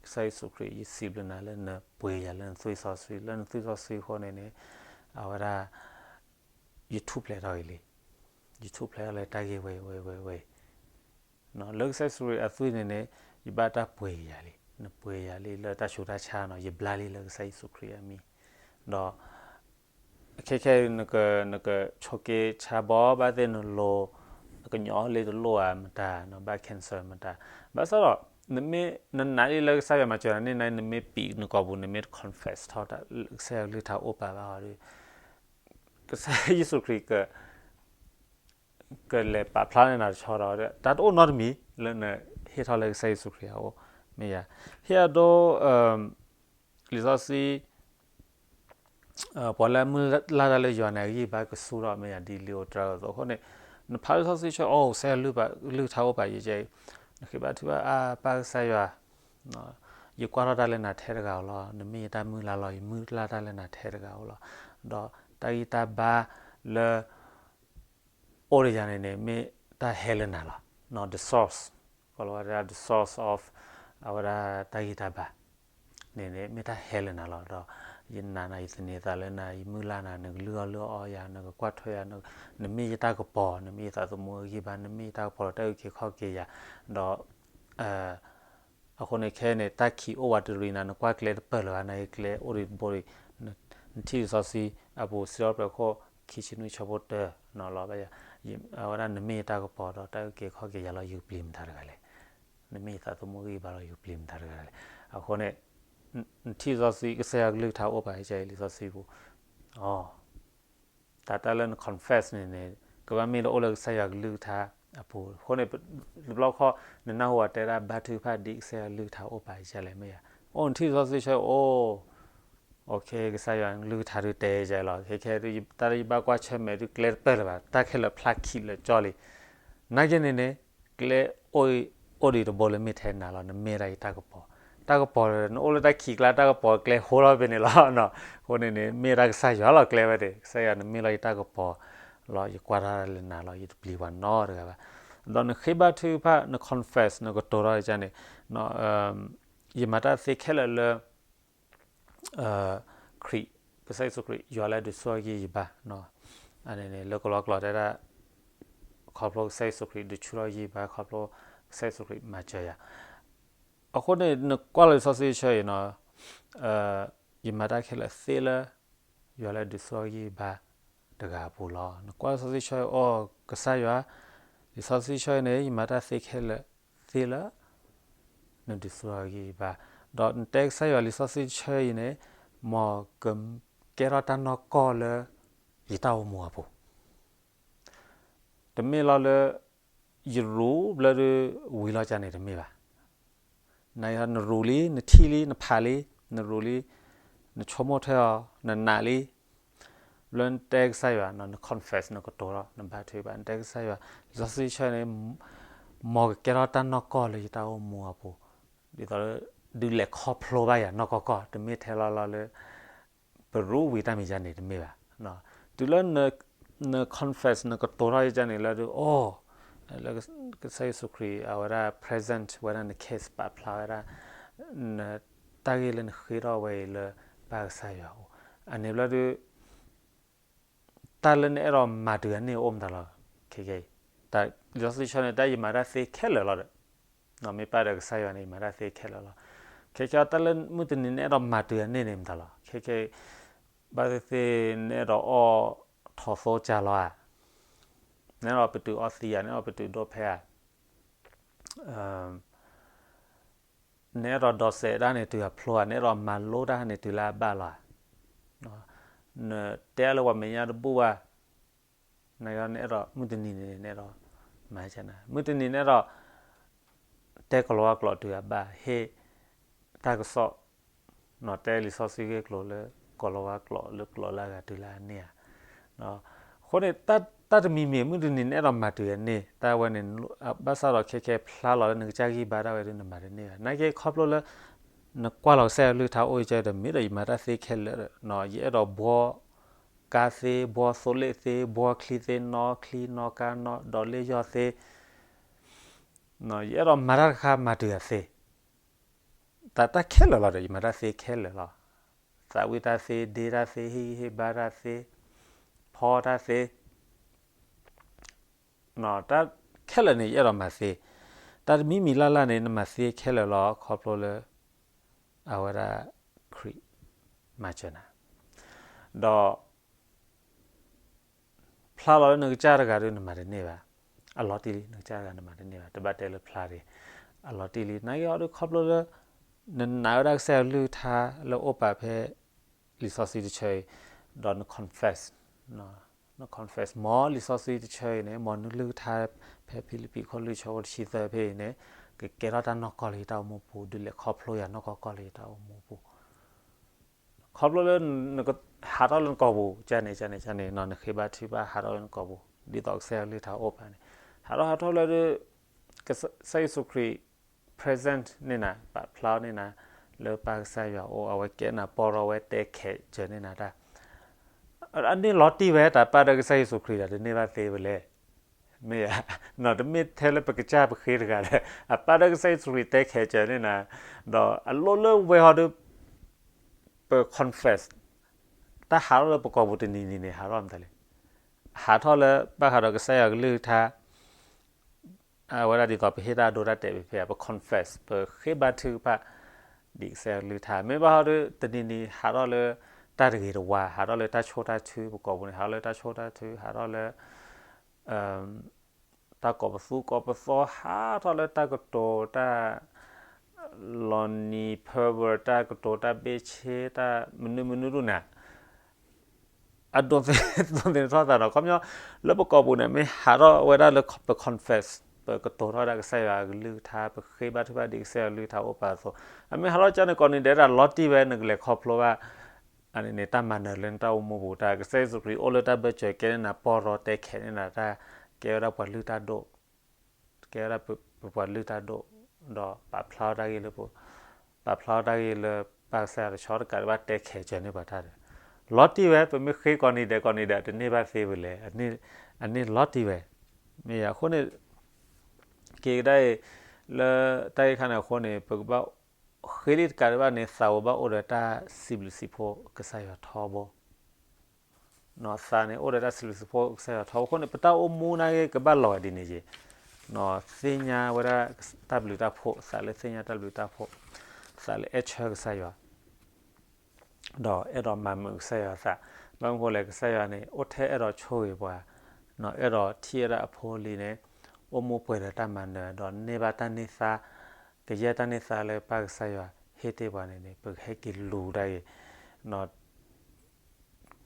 ကစၢ်ယ့ၣ်ၡူးခရံာ် ယစံးဘျုးနၤလၢနပှ့ၤယၤလၢနသွံၣ်စီဆှံ, လၢနသွံၣ်စီဆှံအဃိန့ၣ်န့ၣ် အဝဲဒၣ် ယထူၣ်ဖျဲးထီၣ်အံၤလံ, ယထူၣ်ဖျဲးထီၣ်လၢတၢ်ဂ့ၢ်ဝဲဝဲဝဲဝဲ, လၢကစၢ်ယ့ၣ်ၡူးခရံာ်အသွံၣ်န့ၣ်န့ၣ် ယဘၣ်တၢ်ပှ့ၤယၤလံ, နပှ့ၤယၤလံလၢတၢ်ဆူးတၢ်ဆါနီၤ, ယဘျါလံလၢကစၢ်ယ့ၣ်ၡူးခရံာ်အမံၤ, ဒီး ခဲခဲ နကဆိးက့ဆါဘီဘၣ်သ့ၣ်နလိၤ, ကညီလ့တလိၣ်ဧါမတၤ, ဘၣ် cancer မတၤ, ဘၣ်ဆၣ်ဒီး နမ့ၢ် နနာ်လံလၢကစၢ်ယွၤမၤစၢၤနၤန့ၣ် နမ့ၢ်ပံးနကိာ်ပူၤ နမ့ၢ် confess ထီၣ် ကစၢ်ယွၤကလုၢ်ကထါအိၣ်ပာ်ဘၣ်အီၤဒီး ကစၢ်ယ့ၣ်ၡူးခရံာ် ကလဲၤပာ်ဖျါန့ၢ်နၤတဆီဒီး တၢ်တအိၣ်နီတမံၤလၢနဟ့ၣ်ထီၣ်လၢကစၢ်ယ့ၣ်ၡူးခရံာ်အအိၣ်, မ့ၢ်ယၤ, ဟ့ၣ်အဒိ လံာ်စီဆှံ ပှၤလၢအမုၢ်လၢ်တၢ်လၢယွၤန့ၣ် အဂံၢ်ဘါကဆူၣ်ထီၣ် မ့ၢ်ယၤ ဒ်လံာ်ဧိၤတြၤဧိၤအသိးအဃိန့ၣ်, နဖးလံာ်စီဆှံဆၢ အိၣ် ကစၢ်ယွၤကလုၢ်ကထါအိၣ်ပာ်ယၤကဲအံၤ, နဃ့ဘါထုကဖၣ် အါ ပၢ်ကစၢ်ယွၤ ယကွၢ်ထီၣ်တၢ်လၢနၤထဲတဂၤဧိၤလီၤ, နမ့ၢ်ယတၢ်မုၢ်လၢ်လီၤ, ယမုၢ်လၢ်တၢ်လၢနၤထဲတဂၤဧိၤလီၤ, ဒီးတၢ်ဂံၢ်တၢ်ဘါလၢ အိၣ်ဒီးယၤန့ၣ်န့ၣ် မ့ၢ်တၢ်ဟဲလၢနၤလီၤ, the source, ကီၤလၤဝါတဲ the source of အဝဲဒၣ်တၢ်ဂံၢ်တၢ်ဘါန့ၣ်န့ၣ် မ့ၢ်တၢ်ဟဲလၢနၤလီၤ, ဒီးယနာ်နၤ ယသန့ၤသးလၢနၤ ယမုၢ်လၢ်နၤ နကလုၢ်အီၣ်လုၢ်အီယၤ နကကွၢ်ထွဲယၤ, နမ့ၢ်ယတၢ်ကပီၤ နမ့ၢ်ယသးသမူအဂံၢ်ဘါ နမ့ၢ်ယတၢ်ကပီၤဒီးတၢ်အုၣ်က့ၤခီၣ်က့ၤယၤ, ဒီး အဃိန့ၣ်ခဲအံၤန့ၣ် တၢ်ခံးအိၣ်ဝးတရံးနၤ နကွၢ်ကျဲတပၢၢ်လၢၤဘၣ် နကျဲအိၣ်ဒံးတဘိဒံး, နထံၣ်လံာ်စီဆှံအပူၤ စံးထီၣ်ပတြၢၤခိၣ်ခံဆံနွံဆၢဖိတၢ, အဝဲဒၣ်နမ့ၢ်ယတၢ်ကပီၤဒီးတၢ်အုၣ်က့ၤခီၣ်က့ၤယၤလီၤ ယကပျံၤမတၤတဂၤလဲၣ်, နမ့ၢ်ယသးသမူအဂံၢ်ဘါလီၤ ယကပျံၤမတၤတဂၤလဲၣ်, အဃိန့ၣ် နထံၣ်လံာ်စီဆှံ ကစၢ်ယွၤကလုၢ်ကထါအိၣ်ပာ်ကဲအံၤ လံာ်စီဆှံပူၤ တၢ်တၢ်လၢန confess န့ၣ်န့ၣ် ကဘၣ်မ့ၢ်လၢအိၣ်လၢကစၢ်ယွၤကလုၢ်ကထါအပူၤ, အဃိန့ၣ် တဘျီဃီ နနၢ်ဟူအတဲဒၣ်ဘါထုကဖၣ်ဒ်ကစၢ်ယွၤကလုၢ်ကထါအိၣ်ပာ်ယၤ လဲၣ်မ့ၢ်ဧါ, အိၣ် နထံၣ်လံာ်စီဆှံဆၢ အိၣ် ကစၢ်ယွၤကလုၢ်ကထါဒုးတဲယၤလီၤ, ခဲခဲ တၢ်လၢယဘၣ်ကွၢ်ဆၢၣ်မဲာ်ဒုးကျဲတပၢၢ်လၢၤဘၣ် တၢ်ခဲလၢာ်ဖျါခံးလၢာ်ကၠီလံ, နာ်က့န့ၣ်န့ၣ် ကျဲအိၣ်ဒံးတဘိလၢမ့ၢ်ထဲနၤလီၤ, နမ့ၢ်ဒၣ်ယတၢ်ကပီၤ, တၢ်ကပီၤ နအိၣ်လၢတၢ်ခံးကျါ တၢ်ကပီၤကျဲဟိထီၣ်ဖဲန့ၣ်လီၤ, အဃိန့ၣ်န့ၣ် မ့ၢ်ဒၣ်ကစၢ်ယွၤလီၤကျဲဝဲန့ၣ်, ကစၢ်ယွၤ နမ့ၢ်လီၤယတၢ်ကပီၤလီၤ, ယကွၢ်ထီၣ်လၢနၤလီၤ ယတပျံၤပှၤနီတဂၤဘၣ်, ဒီးနဃ့ဘါထုကဖၣ် န confess နကတိၤထီၣ်ယကန့ၣ် ယမၤတၢ်သ့ခဲလၢာ်လၢ ခရံာ် ကစၢ်ယ့ၣ်ၡူးခရံာ် ယွၤလၢဒုးဆူၣ်ထီၣ်ယဂံၢ်ယဘါ, န့ၣ်န့ၣ် လၢကီၤလၤဝါကျိာ်တဲဒၣ် ခီဖျိကစၢ်ယ့ၣ်ၡူးခရံာ်ဒုးဆူၣ်ထီၣ်ယဂံၢ်ဘါ ခီဖျိကစၢ်ယ့ၣ်ၡူးခရံာ်မၤစၢၤယၤ, အဃိန့ၣ် နကွၢ်လံာ်စီဆှံဆၢအံၤန့ၣ် ယမၤတၢ်ခဲလၢာ်သ့လၢ ယွၤလၢဒုးဆူၣ်ထီၣ်ယဂံၢ်ယဘါတဂၤအပူၤလီၤ, နကွၢ်လံာ်စီဆှံဆၢအံၤ အိၣ် ကစၢ်ယွၤ လံာ်စီဆှံဆၢအံၤန့ၣ် ယမၤတၢ်သ့ခဲလၢာ်သ့လၢ နဒုးဆူၣ်ထီၣ်ယဂံၢ်ယဘါ, ဒီးနတဲကစၢ်ယွၤ လံာ်စီဆှံဆၢအံၤန့ၣ် မ်ကကဲထီၣ်တၢ်နီၢ်ကီၢ်လၢ ယတၢ်အိၣ်မူအပူၤ, တမ့ၢ်လီၤလၢ ယရူးဘျၢဒုး ဝံၤလီၤကန့ၣ်တမ့ၢ်ဘၣ်, နရူးလံ နထံၣ်လံ နဖးလံ နရူးလံ နဆိကမိၣ်ထွဲအီၤ နနာ်လံ ဘျၢနတဲကစၢ်ယွၤ န confess နကတိၤထီၣ် နဘါထုကဖၣ် နတဲကစၢ်ယွၤ လံာ်စီဆှံဆၢန့ၣ် မ်ကကဲထီၣ်တၢ်နီၢ်ကီၢ်လၢယတၢ်အိၣ်မူအပူၤ, ဒ်သိးလၢ ဒုးလဲၤခီဖျိဘၣ်ယၤနီၢ်ကီၢ်ကီၢ် တမ့ၢ်ထဲလီၤလီၤလၢ ပရူးဝံၤတၢ်မံၤယါန့ၣ်တမ့ၢ်ဘၣ်, တုၤလၢ န confess နကတိၤထီၣ်ယကန့ၣ်လၢဒုး အိၣ် လၢကစၢ်ယ့ၣ်ၡူးခရံာ် အဝဲဒၣ် present ဝဲဒၣ်န case ပာ်ဖျါဝဲဒၣ် န တၢ်ဂ့ၢ်လၢနဃ့ထီၣ်ဝဲအံၤလၢ ပၢ်ကစၢ်ယွၤအအိၣ်, အန့ၣ်ဘျီဒုး တၢ်လၢနအဲၣ်ဒိးမၤတုၤအန့ၣ်အိၣ်မတၤလီၤ, ခဲခဲအံၤ လံာ်စီဆှံဆၢန့ၣ် တၢ်ယမၤတၢ်သ့ခဲလၢာ်လီၤဒီး မ့ၢ်ပၢ်ဒီးကစၢ်ယွၤန့ၣ် ယမၤတၢ်သ့ခဲလၢာ်လီၤ, ခဲခဲအံၤ တၢ်လၢမုၢ်တနံၤနအဲၣ်ဒိးမၤတုၤအန့ၣ်န့ၣ်မတၤလီၤ, ခဲခဲအံၤ ဘၣ်သ့ၣ်သ့ၣ် နအဲၣ်ဒိးအီၣ်ထီၣ်သိကၢ်လီၤဧါ, နအဲၣ်ဒိးပတုာ်အီသံးဧါ, နအဲၣ်ဒိးပတုာ်ဒိၣ်ဖဲဧါ နအဲၣ်ဒိးဒိးစဲးတၢ်န့ၣ်တုၤအဖျိဧါ, နအဲၣ်ဒိးမၤလိတၢ်န့ၣ်တုၤလၢအဘၣ်လီၤဧါ, နတဲအါလၢပှၤမဲာ်ညါတဘူၣ်ဘၣ်, နအဲၣ်ဒိး မုၢ်တနံၤန့ၣ် နအဲၣ်ဒိး မၤကနၤ မုၢ်တနံၤနအဲၣ်ဒိး တဲကီၤလၤဝါကျိာ်တုၤအဘၣ် ဟ့ၣ်တၢ်ကစီၣ် တဲလံာ်စီဆှံဂ့ၢ်ကျိၤလၢ ကီၤလၤဝါကျိာ်လၢကျိာ်လၢအဂၤတုၤလၢအန့ၣ်ဧါ, အဃိန့ၣ် တၢ်တမံၤမံၤ မုၢ်တနံၤနအဲၣ်ဒိးမၤတုၤအန့ၣ် တၢ်ဝဲန့ၣ် ဘၣ်ဆၣ်ဒီးခဲခဲဖျါလီၤလၢနကစၢ်ဂံၢ်ဘါဒၣ်ဝဲဒၣ်နမၤတန့ၢ်ဘၣ် နာ်က့ခီဖျိလၢ နကွၢ်လီၤကစၢ်ယွၤကလုၢ်ကထါအိၣ်အံၤကဲဒီး မ့ၢ်ဒီးယမၤတၢ်သ့ခဲလၢာ်ဒီး ယအဲၣ်ဒိးဘှီ ကါသ့ ဘှီသိလ့ၣ်သ့ ဘှီချံသ့ နီၣ်ချံနီၣ်ကါနီၣ်ဒီးလ့ၣ်ယီၢ်သ့ ယအဲၣ်ဒိးမၤတၢ်တခါမၤတုၤအသ့ တၢ်တၢ်ခဲလၢာ်လီၤဒီး ယမၤတၢ်သ့ခဲလၢာ်လီၤ. သးဝံၣ်တၢ်သ့ ဒ့တၢ်သ့ ဟ့ၣ်ဂံၢ်ဟ့ၣ်ဘါတၢ်သ့ ဖီတၢ်သ့ တၢ်ခဲလၢာ်န့ၣ် ယအဲၣ်ဒိးမၤသ့. တၢ်တမံၤမံၤလၢ်လၢ်န့ၣ် နမၤသ့ခဲလၢာ်လီၤ ခီဖျိလၢ အဝဲဒၣ်ခရံာ်မၤစၢၤနၤ ဒီး ဖျါလီၤလၢနကစၢ်တဂၤဒီးနမၤတန့ၢ်ဘၣ်. အလီၤတံၢ်လံ နကစၢ်တဂၤနမၤတန့ၢ်ဘၣ်, တဘၣ်တဲလၢဖျါတဂ့ၤ, အလီၤတံၢ်လံ. နာ်က့ဟီဒီး ခီဖျိလၢ နနာ်ဝဲဒၣ်ကစၢ်ယွၤကလုၢ်ကထါလၢအိၣ်ပာ်ဖဲ လံာ်စီဆှံတဆၢအံၤ, ဒီးန confess, န confess မ်လံာ်စီဆှံတဆၢအံၤန့ၣ် မ်နကလုၢ်ကထါဖဲဖံလံးပံးခိၣ်လွံၢ်ဆၢဖိတဆံသၢဖဲအံၤန့ၣ် ကကဲထီၣ်တၢ်နီၢ်ကီၢ်လၢယတၢ်အိၣ်မူပူၤ, ဒုးလဲၤခီဖျိယၤနီၢ်ကီၢ်ကီၢ်လၢယတၢ်အိၣ်မူပူၤ. ခီဖျိလၢနကဟးထီၣ်လၢနကိာ်ပူၤ ကန့ၣ် ကန့ၣ် ကန့ၣ် နဃ့ဘါထုကဖၣ် ဟးထီၣ်လၢနကိာ်ပူၤ ဒ်သိးကစၢ်ယွၤကလုၢ်ကထါအိၣ်ပာ်န့ၣ်, ဟးထီၣ် ဟးထီၣ်လၢ ကစၢ်ယ့ၣ်ၡူးခရံာ် present န့ၢ်နၤ, ပာ်ဖျါန့ၢ်နၤ လၢပၢ်ကစၢ်ယွၤအအိၣ်, အဝဲကဲနၤပီၢ်ရီ အဝဲတဲခဲးစၢၤန့ၢ်နၤတၢ်, အန့ၣ်လီၤတံၢ်ဝဲ တၢ်ပာ်ဒီးကစၢ်ယ့ၣ်ၡူးခရံာ်ဒီး တန့ၢ်ဘၣ်သ့ဝဲလဲၣ်. မ့ၢ်ဧါ, တမ့ၢ်ထဲလၢပကစၢ်ပဃ့တဂၤဒီး အပာ်ဒီးကစၢ်ယ့ၣ်ၡူးခရံာ်တဲခဲးစၢၤန့ၢ်နၤ, ဒီးအလိၣ်လၢဝဲဟီဒီး ပ confess တၢ်ဟးထီၣ်လၢပကိာ်ပူၤတနံၤနံၤန့ၣ် ဟးထီၣ်မတၤလဲၣ်. ဟးထီၣ်လၢဘၣ်ဃးဒီးကစၢ်ယွၤကလုၢ်ကထါ, အဝဲဒၣ်ဒ်သိးပဟ့ၣ်တၢ်ဒိတၢ်တဲာ်ဖဲဖဲ ပ confess ပဃ့ဘါထုကဖၣ် ဒ်ကစၢ်ယွၤကလုၢ်ကထါ, မ့ၢ်ဘၣ်ဟီဒီး တနံၤနံၤဟးထီၣ်လၢ တၢ်တဂ့ၤတဝါ, ဟးထီၣ်လၢတၢ်ဆိၣ်တၢ်ထု ပကိာ်ပူၤန့ၣ် ဟးထီၣ်လၢတၢ်ဆိၣ်တၢ်ထု, ဟးထီၣ်လၢ တၢ်ကိးပသူကိးပသီ, ဟးထီၣ်လၢတၢ်ကတိၤတၢ် လီၤနံၤဖၢဝဲ တၢ်ကတိၤတၢ်ဘ့ၣ်ဆ့ တၢ်မနုၤမနုၤဒ်န့ၣ်, အဒိးသန့ၤ ဒိးသန့ၤထီၣ်သးဒီး ခီပညီ လၢပကိာ်ပူၤန့ၣ် မ့ၢ်ဟးထီၣ်ဝဲဒၣ်လၢပ confess ပကတိၤထီၣ်ဝဲဒၣ်ကစၢ်ယွၤကလုၢ်ကထါ, ပဃ့ဘါထုကဖၣ်ဒ်ကစၢ်ယွၤကလုၢ်ကထါအိၣ်ပာ်အသိး, အမ့ၢ်ဟးထီၣ်ကန့ၣ် ကိးနံၤဒဲးဒၣ်လီၤတံၢ်ဝဲ နကလဲၤခီဖျိဘၣ် အန့ၣ်န့ၣ် တၢ်မၤနၢၤလၢနတၢ်အိၣ်မူပူၤ, တၢ်ကစၢ်ယ့ၣ်ၡူးခရံာ်အိၣ်လၢတၢ်ဘၢၣ်စၢၤ ကဲန့ၢ်နၤပီၢ်ရီ တဲခဲးန့ၢ်နၤတၢ်, ကဲဝဲဒၣ်ပှၤလုၢ်တၢ်ဒိၣ်, ကဲဝဲဒၣ်ပပှၤလုၢ်တၢ်ဒိၣ်, ဒီးပာ်ဖျါတၢ်ဂ့ၢ်လၢပ ပာ်ဖျါတၢ်ဂ့ၢ်လၢပၢ်ကစၢ်ယွၤတဆီတကးဒံးဘၣ် တဲခဲးစၢၤန့ၢ်ပှၤတၢ်ဒီး လီၤတံၢ်ဝဲ, ပမ့ၢ်ဃ့ကိးနံၤဒဲးကိးနံၤဒဲး တန့ၢ်ဘၣ်သ့ဝဲလဲၣ်, အန့ၣ်လီၤတံၢ်ဝဲ. မ့ၢ်အဃိန့ၣ် က့ၤကဒါအံၤ လၢတၢ်ဂ့ၢ်ခါန့ၣ်အဃိန့ၣ် ပကဘၣ်ဃ့လံတကးဒံးဘၣ်န့ၣ် သးဝဲဘၣ်အိၣ်ဒီးတၢ်စံးဘျုးစံးဖှိၣ်ကစၢ်ယွၤထီဘိ, သးန့ၣ်အိၣ်ဒီးတၢ်စံးဘျုးစံးဖှိၣ်ကစၢ်ယွၤထီဘိအဃိန့ၣ် ပတၢ်အိၣ်မူနာ်က့ ကဘၣ်လီၤဝဲဒ်န့ၣ်က့ၤ, သ့ၣ်ညါဝဲဒၣ်တၢ်ဘျုးတၢ်ဖှိၣ်, သးလၢသ့ၣ်ညါတၢ်ဘျုးတၢ်ဖှိၣ်, သးလၢအဲၣ်ဆၢကစၢ်ယွၤ ဒီးအဲၣ်ဒိးမၤမုာ်ကစၢ်ယွၤအသး, ဘၣ်မနုၤအဃိလဲၣ်, ကစၢ်ယွၤန့ၣ် အိၣ်ထဲအဲၣ်ဒိးဆိၣ်ဂ့ၤပှၤ, အဲၣ်ဒိးထံၣ်ဝဲဒၣ်အဖိအလံၤန့ၣ် အိၣ်မူပှဲၤဒီးတၢ်မၤနၢၤ ဒီးန့ၢ်ဘၣ်တၢ်န့ၢ်သါ, ကယဲၢ်တၢ်န့ၢ်သါလၢပၢ်ကစၢ်ယွၤဟ့ၣ်တ့ၢ်ပှၤန့ၣ်န့ၣ် ပကဟဲက့ၤလူၤဒၣ်အံၤ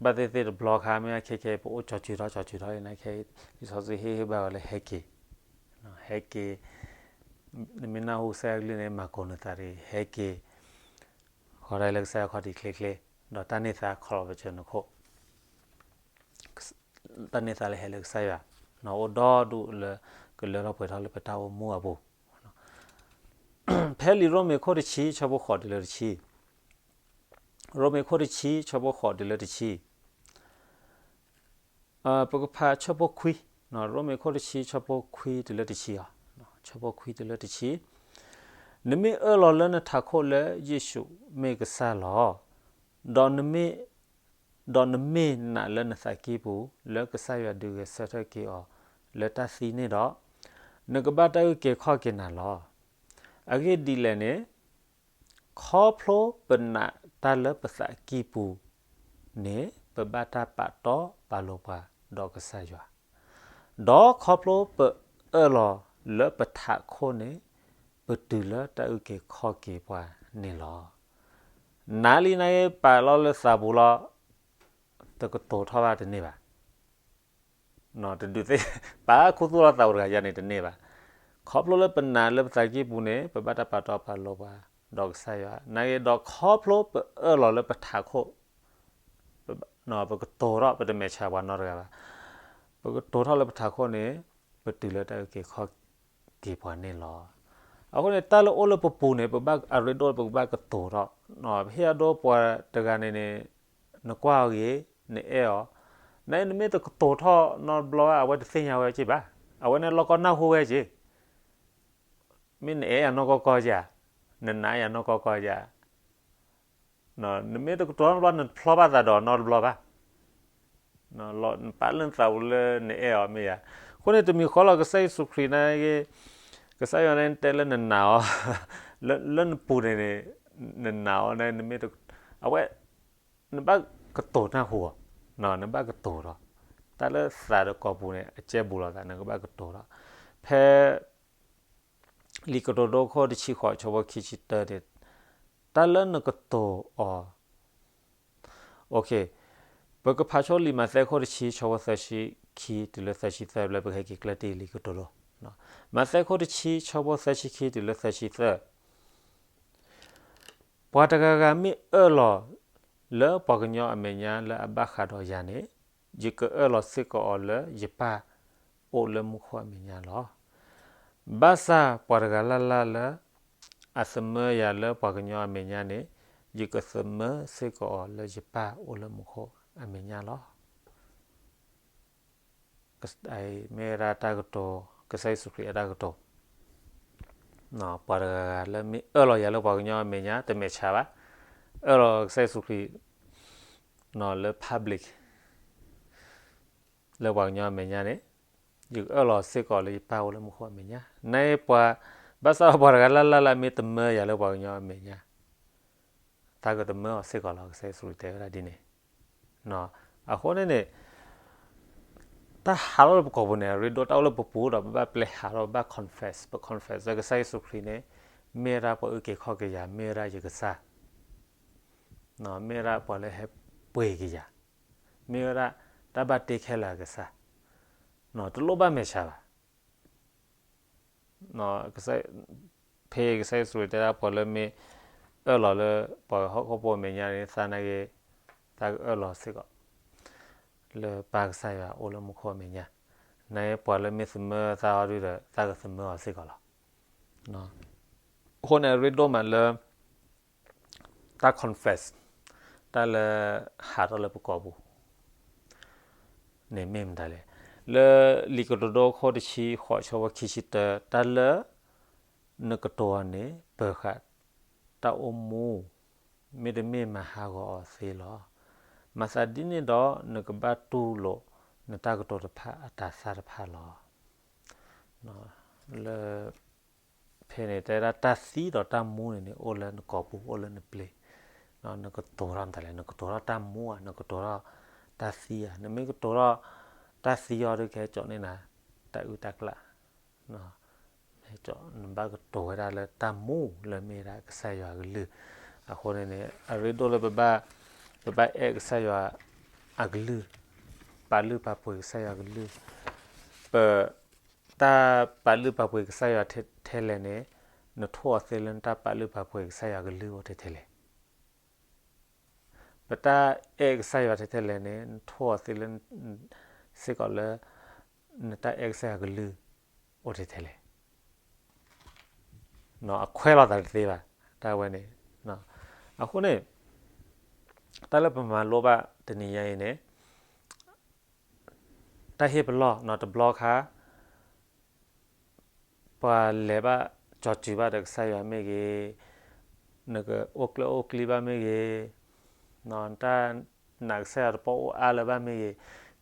ဘၣ်သ့ၣ်သ့ၣ်တဘျီခါ မ့ၢ်ခဲခဲ ပအိၣ်ကၠီၤစူၤထီၣ်ကၠီၤစူၤထီၣ်အံၤန့ၣ်ခဲအံၤ လံာ်စီဆှံဟ့ၣ်ဂံၢ်ဘါဝဲလၢဟဲက့ၤ, ဟဲက့ၤ, နမ့ၢ်နၢ်ဟူကစၢ်ယွၤကလုၢ်န့ၣ် မၤကိၤနသးတဂ့ၤ, ဟဲက့ၤ, ဃီၤဒၣ်လၢကစၢ်ယွၤခီၣ်ထံးချ့ချ့, ဒီးတၢ်န့ၢ်သါခီလီၤပစၢၤနခိၣ်, တၢ်န့ၢ်သါလၢဟဲလၢကစၢ်ယွၤ, အိၣ်ဒီဒူၣ်လၢ ကလၢထီၣ်ပှဲၤထီၣ်လၢပတၢ်အိၣ်မူအပူၤ ဖဲလံာ်ရိမ့ၤခိၣ်တဆံ ဆၢဖိဃိးတုၤလၢတဆံ, ရိမ့ၤခိၣ်တဆံ ဆၢဖိဃိးတုၤလၢတဆံ, ပကဖးဆၢဖိခွံ, ရိမ့ၤခိၣ်တဆံ ဆၢဖိခွံတုၤလၢတဆံအီၤ, ဆၢဖိခွံတုၤလၢတဆံ, နမ့ၢ်အၢၣ်လီၤလၢနထးခိၣ်လၢယ့ၣ်ၡူးမ့ၢ်ကစၢ်လီၤ, ဒီးနမ့ၢ် ဒီးနမ့ၢ်နာ်လၢနသးကံၢ်ပူၤ လၢကစၢ်ယွၤဒုးဂဲၤဆၢထၢၣ်က့ၤအီၤလၢတၢ်သံန့ၣ်ဒီး, နကဘၣ်တၢ်အုၣ်က့ၤခီၣ်က့ၤနၤလီၤ. အဂ့ၢ်ဒ်လဲၣ်န့ၣ်, ခီဖျိပနာ်တၢ်လၢပသးကံၢ်ပူၤန့ၣ် ပဘၣ်တၢ်ပာ်တီပာ်လိၤပှၤဒီးကစၢ်ယွၤ, ဒီးခီဖျိပအၢၣ်လီၤလၢပထးခိၣ်န့ၣ် ပတုၤလၢတၢ်အုၣ်က့ၤခီၣ်က့ၤပှၤန့ၣ်လီၤ. နာ်လံနာ်က့ ပာ်လီၤလၢသးပူၤလီၤ, တကတိၤထီၣ်ဘၣ်တန့ၢ်ဘၣ်. တဒုးသ့ၣ် ပာ်ခူသူၣ်လီၤသးပူၤတဂၤယၤန့ၣ်တန့ၢ်ဘၣ်. ခီဖျိလၢပနာ်လၢပသးကံၢ်ပူၤန့ၣ် ပဘၣ်တၢ်ပာ်တီပာ်လိၤပှၤဒီးကစၢ်ယွၤ, နာ်က့ဒီး ခီဖျိပအၢၣ်လီၤလၢပထးခိၣ် ပကတိၤထီၣ် ပတမဲာ်ဆှးပှၤနီတဂၤဘၣ်. ပကတိၤထီၣ်လၢပထးခိၣ်န့ၣ် ပတုၤလၢတၢ်အုၣ်က့ၤခီၣ်က့ၤပှၤန့ၣ်လီၤ. အဃိန့ၣ် တၢ်လၢအိၣ်လၢပပူၤန့ၣ် ပဘၣ်အရ့ဒိၣ် ပကဘၣ်ကတိၤထီၣ်. ပဟ့ၣ်အဒိပှၤတဂၤန့ၣ်န့ၣ် နကွၢ်အီၤဂ့ၤ, နအဲၣ်အီၤ, နမ့ၢ်တကတိၤထီၣ်နီတဘျီဘၣ် အဝဲတသ့ၣ်ညါဝဲက့ၤဘၣ်, အဝဲန့ၣ်လီၢ်ကီၢ်နၢ်ဟူဝဲက့ၤ မ့ၢ်နအဲၣ်ယၤနီၢ်ကီၢ်ကီၢ်ယၤ, နနာ်ယၤနီၢ်ကီၢ်ကီၢ်ယၤ, နမ့ၢ်တကတိၤနီတဘျီ နတဖျီဘၣ်သးဒီးနီတဘျီဘၣ်. နပာ်လၢနသးပူၤလၢနအဲၣ်အီၤမ့ၢ်ယၤ. အဃိန့ၣ် တမံၤဃီလီၤ ကစၢ်ယ့ၣ်ၡူးခရံာ်န့ၣ်ဂ့ၤ, ကစၢ်ယွၤန့ၣ်တဲလၢနနာ်အီၤ, လၢနပူၤန့ၣ်န့ၣ်, နနာ်အီၤန့ၣ် နမ့ၢ်, အဝဲ နဘၣ်ကတိၤနၢ်ဟူအီၤ, နဘၣ်ကတိၤဒီး, တၢ်လၢသးဒီးကိာ်ပူၤန့ၣ် အကဲဘူးလိာ်သး နကဘၣ်ကတိၤထီၣ်. ဖဲ လံာ်ကတိၤဒိခိၣ်တဆံဃိး ဆၢဖိခံဆံတၢန့ၣ်, တၢ်လၢနကတိၤအီၤ ပကဖးဆိလံာ်မးသဲခိၣ်တဆံ ဆၢဖိသၢဆံခံတုၤလၢသၢဆံသၢ ဘျီပကဟဲက့ၤကျဲတ့ၢ်လံာ်ကတိၤဒိ. မးသဲခိၣ်တဆံ ဆၢဖိသၢဆံခံတုၤလၢသၢဆံသၢ, ပှၤတဂၤဂၤမ့ၢ်အၢၣ်လီၤလၢပှၤကညီအမဲာ်ညါလၢအဘၣ်ဃးဒီးယၤန့ၣ်, ယကအၢၣ်လီၤစ့ၢ်ကီးအီၤလၢယပၢ်အိၣ်လၢမူခိၣ်အမဲာ်ညါလီၤ. ဘၣ်ဆၣ်ပှၤတဂၤလၢ်လၢ်လၢ အသမၢယၤလၢပှၤကညီအမဲာ်ညါန့ၣ်, ယကသမၢစ့ၢ်ကီးအီၤလၢယပၢ်အိၣ်လၢမူခိၣ်အမဲာ်ညါလီၤ. မ့ၢ်ဝဲဒၣ်တၢ်ကတိၤ, ကစၢ်ယ့ၣ်ၡူးခရံာ်အတၢ်ကတိၤ, ပှၤတဂၤဂၤလၢမ့ၢ်အၢၣ်လီၤယၤလၢပှၤကညီအမဲာ်ညါ တမဲာ်ဆှးဘၣ်, အၢၣ်လီၤကစၢ်ယ့ၣ်ၡူးခရံာ် လၢ public လၢပှၤကညီအမဲာ်ညါန့ၣ်, ယကအၢၣ်လီၤစ့ၢ်ကီးလၢယပၢ်အိၣ်လၢမူခိၣ်အမဲာ်ညါ, နပှၤ, ဘၣ်ဆၣ်ဒီးပှၤတဂၤလၢ်လၢ်လၢအမ့ၢ်သမၢယၤလၢပှၤကညီအမဲာ်ညါ, သးကသမၢအီၤစ့ၢ်ကီးလီၤ. ကစၢ်ယ့ၣ်ၡူးခရံာ်တဲဝဲဒၣ်ဒ်န့ၣ်. အဃိန့ၣ်န့ၣ် တၢ်ဟးထီၣ်လၢပကိာ်ပူၤန့ၣ် အရ့ဒိၣ်တၢ်အိၣ်လၢပပူၤဒီး ပဘၣ်ပျဲဟးထီၣ် ပဘၣ် confess, ပ confess လၢကစၢ်ယ့ၣ်ၡူးခရံာ်န့ၣ် မ့ၢ်ဝဲဒၣ်ပှၤအုၣ်က့ၤခီၣ်က့ၤယၤ, မ့ၢ်ဝဲဒၣ်ယကစၢ်, မ့ၢ်ဝဲဒၣ်ပှၤလၢဟဲပှ့ၤက့ၤယၤ, မ့ၢ်ဝဲဒၣ်တၢ်ဘၣ်တ့ခဲလၢာ်အကစၢ်, တလိၣ်ဘၣ်မဲာ်ဆှးဘၣ်. ဖဲကစၢ်ယ့ၣ်ၡူးခရံာ်တဲဒၣ် ပှၤလၢမ့ၢ်အၢၣ်လီၤလၢပှၤဟီၣ်ခိၣ်ဖိအမဲာ်ညါန့ၣ် သးနာ်က့, သးကအၢၣ်လီၤစ့ၢ်ကီး လၢပၢ်ကစၢ်ယွၤအိၣ်လၢမူခိၣ်အမဲာ်ညါ, နာ်က့ပှၤလၢမ့ၢ်သမၢသးအီၤဒုဒီး သးကသမၢအီၤစ့ၢ်ကီးလီၤ. အဃိန့ၣ် အရ့ဒိၣ်မးလၢ တၢ် confess, တၢ်လၢဟးထီၣ်လၢပကိာ်ပူၤ န့ၣ်မ့ၢ်မတၤလဲၣ်. လၢလံာ်ကတိၤဒိခိၣ်တဆံဃိး ဆၢဖိခံဆံတၢ, တၢ်လၢနကတိၤအီၤန့ၣ် ပၢၤဃာ်တၢ်အိၣ်မူ, မ့တမ့ၢ်မၤဟးဂီၤအီၤသ့လီၤ. မၤသးဒ်န့ၣ်ဒီး နကဘၣ်တူၢ်လိာ်နတၢ်ကတိၤတဖၣ်အတၤသၣ်တဖၣ်လီၤ. လၢ ဖဲန့ၣ် တဲဒၣ်တၢ်သံဒီးတၢ်မူန့ၣ်န့ၣ် အိၣ်လၢနကိာ်ပူၤ အိၣ်လၢနပျ့ၤ, နကတိၤထီၣ်မတၤလဲၣ်, နကတိၤထီၣ်တၢ်မူဧါ, နကတိၤထီၣ်တၢ်သံဧါ, နမ့ၢ်ကတိၤထီၣ်တၢ်သံအီၤဒီး ကဟဲကၠီန့ၢ်နၤ တၢ်အုၣ်တၢ်ကျၣ်, နဘၣ်ကတိၤဝဲဒၣ်လၢတၢ်မူလၢမ့ၢ်ဒၣ်ကစၢ်ယွၤအကလုၢ်. အဃိန့ၣ်န့ၣ် အရ့ဒိၣ်လၢပဘၣ်, ပဘၣ်အဲၣ်ကစၢ်ယွၤအကလုၢ်, ပာ်လုၢ်ပာ်ပှ့ၤကစၢ်ယွၤအကလုၢ်, ပ တၢ်ပာ်လုၢ်ပာ်ပှ့ၤကစၢ်ယွၤထဲလဲၣ်န့ၣ်, နထိၣ်အီၤသ့လၢနတၢ်ပာ်လုၢ်ပာ်ပှ့ၤကစၢ်ယွၤကလုၢ်အိၣ်ထဲထဲလဲၣ်. ပတၢ်အဲၣ်ကစၢ်ယွၤထဲထဲလဲၣ်န့ၣ် နထိၣ်အီၤသ့လၢ စ့ၢ်ကီးလၢ နတၢ်အဲၣ်ကစၢ်ယွၤကလုၢ်အိၣ်ထဲထဲလဲၣ်. အခွဲးလိာ်သးတသ့ဘၣ်, တၢ်ဝဲန့ၣ်. အဃိန့ၣ် တၢ်လၢပမၤလိဘၣ်တနံၤညါအံၤန့ၣ် တၢ်ဟ့ၣ်ပလီၢ်နီၤ တဘျီခါ ပှၤလဲၤဘၣ်ကၠီၤစုၤဘၣ်ဒီးကစၢ်ယွၤမ့ၢ်ဂ့ၤ, နကအိၣ်ကျဲအိၣ်ကျ့ဘၣ်မ့ၢ်ဂ့ၤ, တၢ်နာ်ကစၢ်ယွၤတပီၢ်အိၣ်အါလၢၤဘၣ်မ့ၢ်ဂ့ၤ,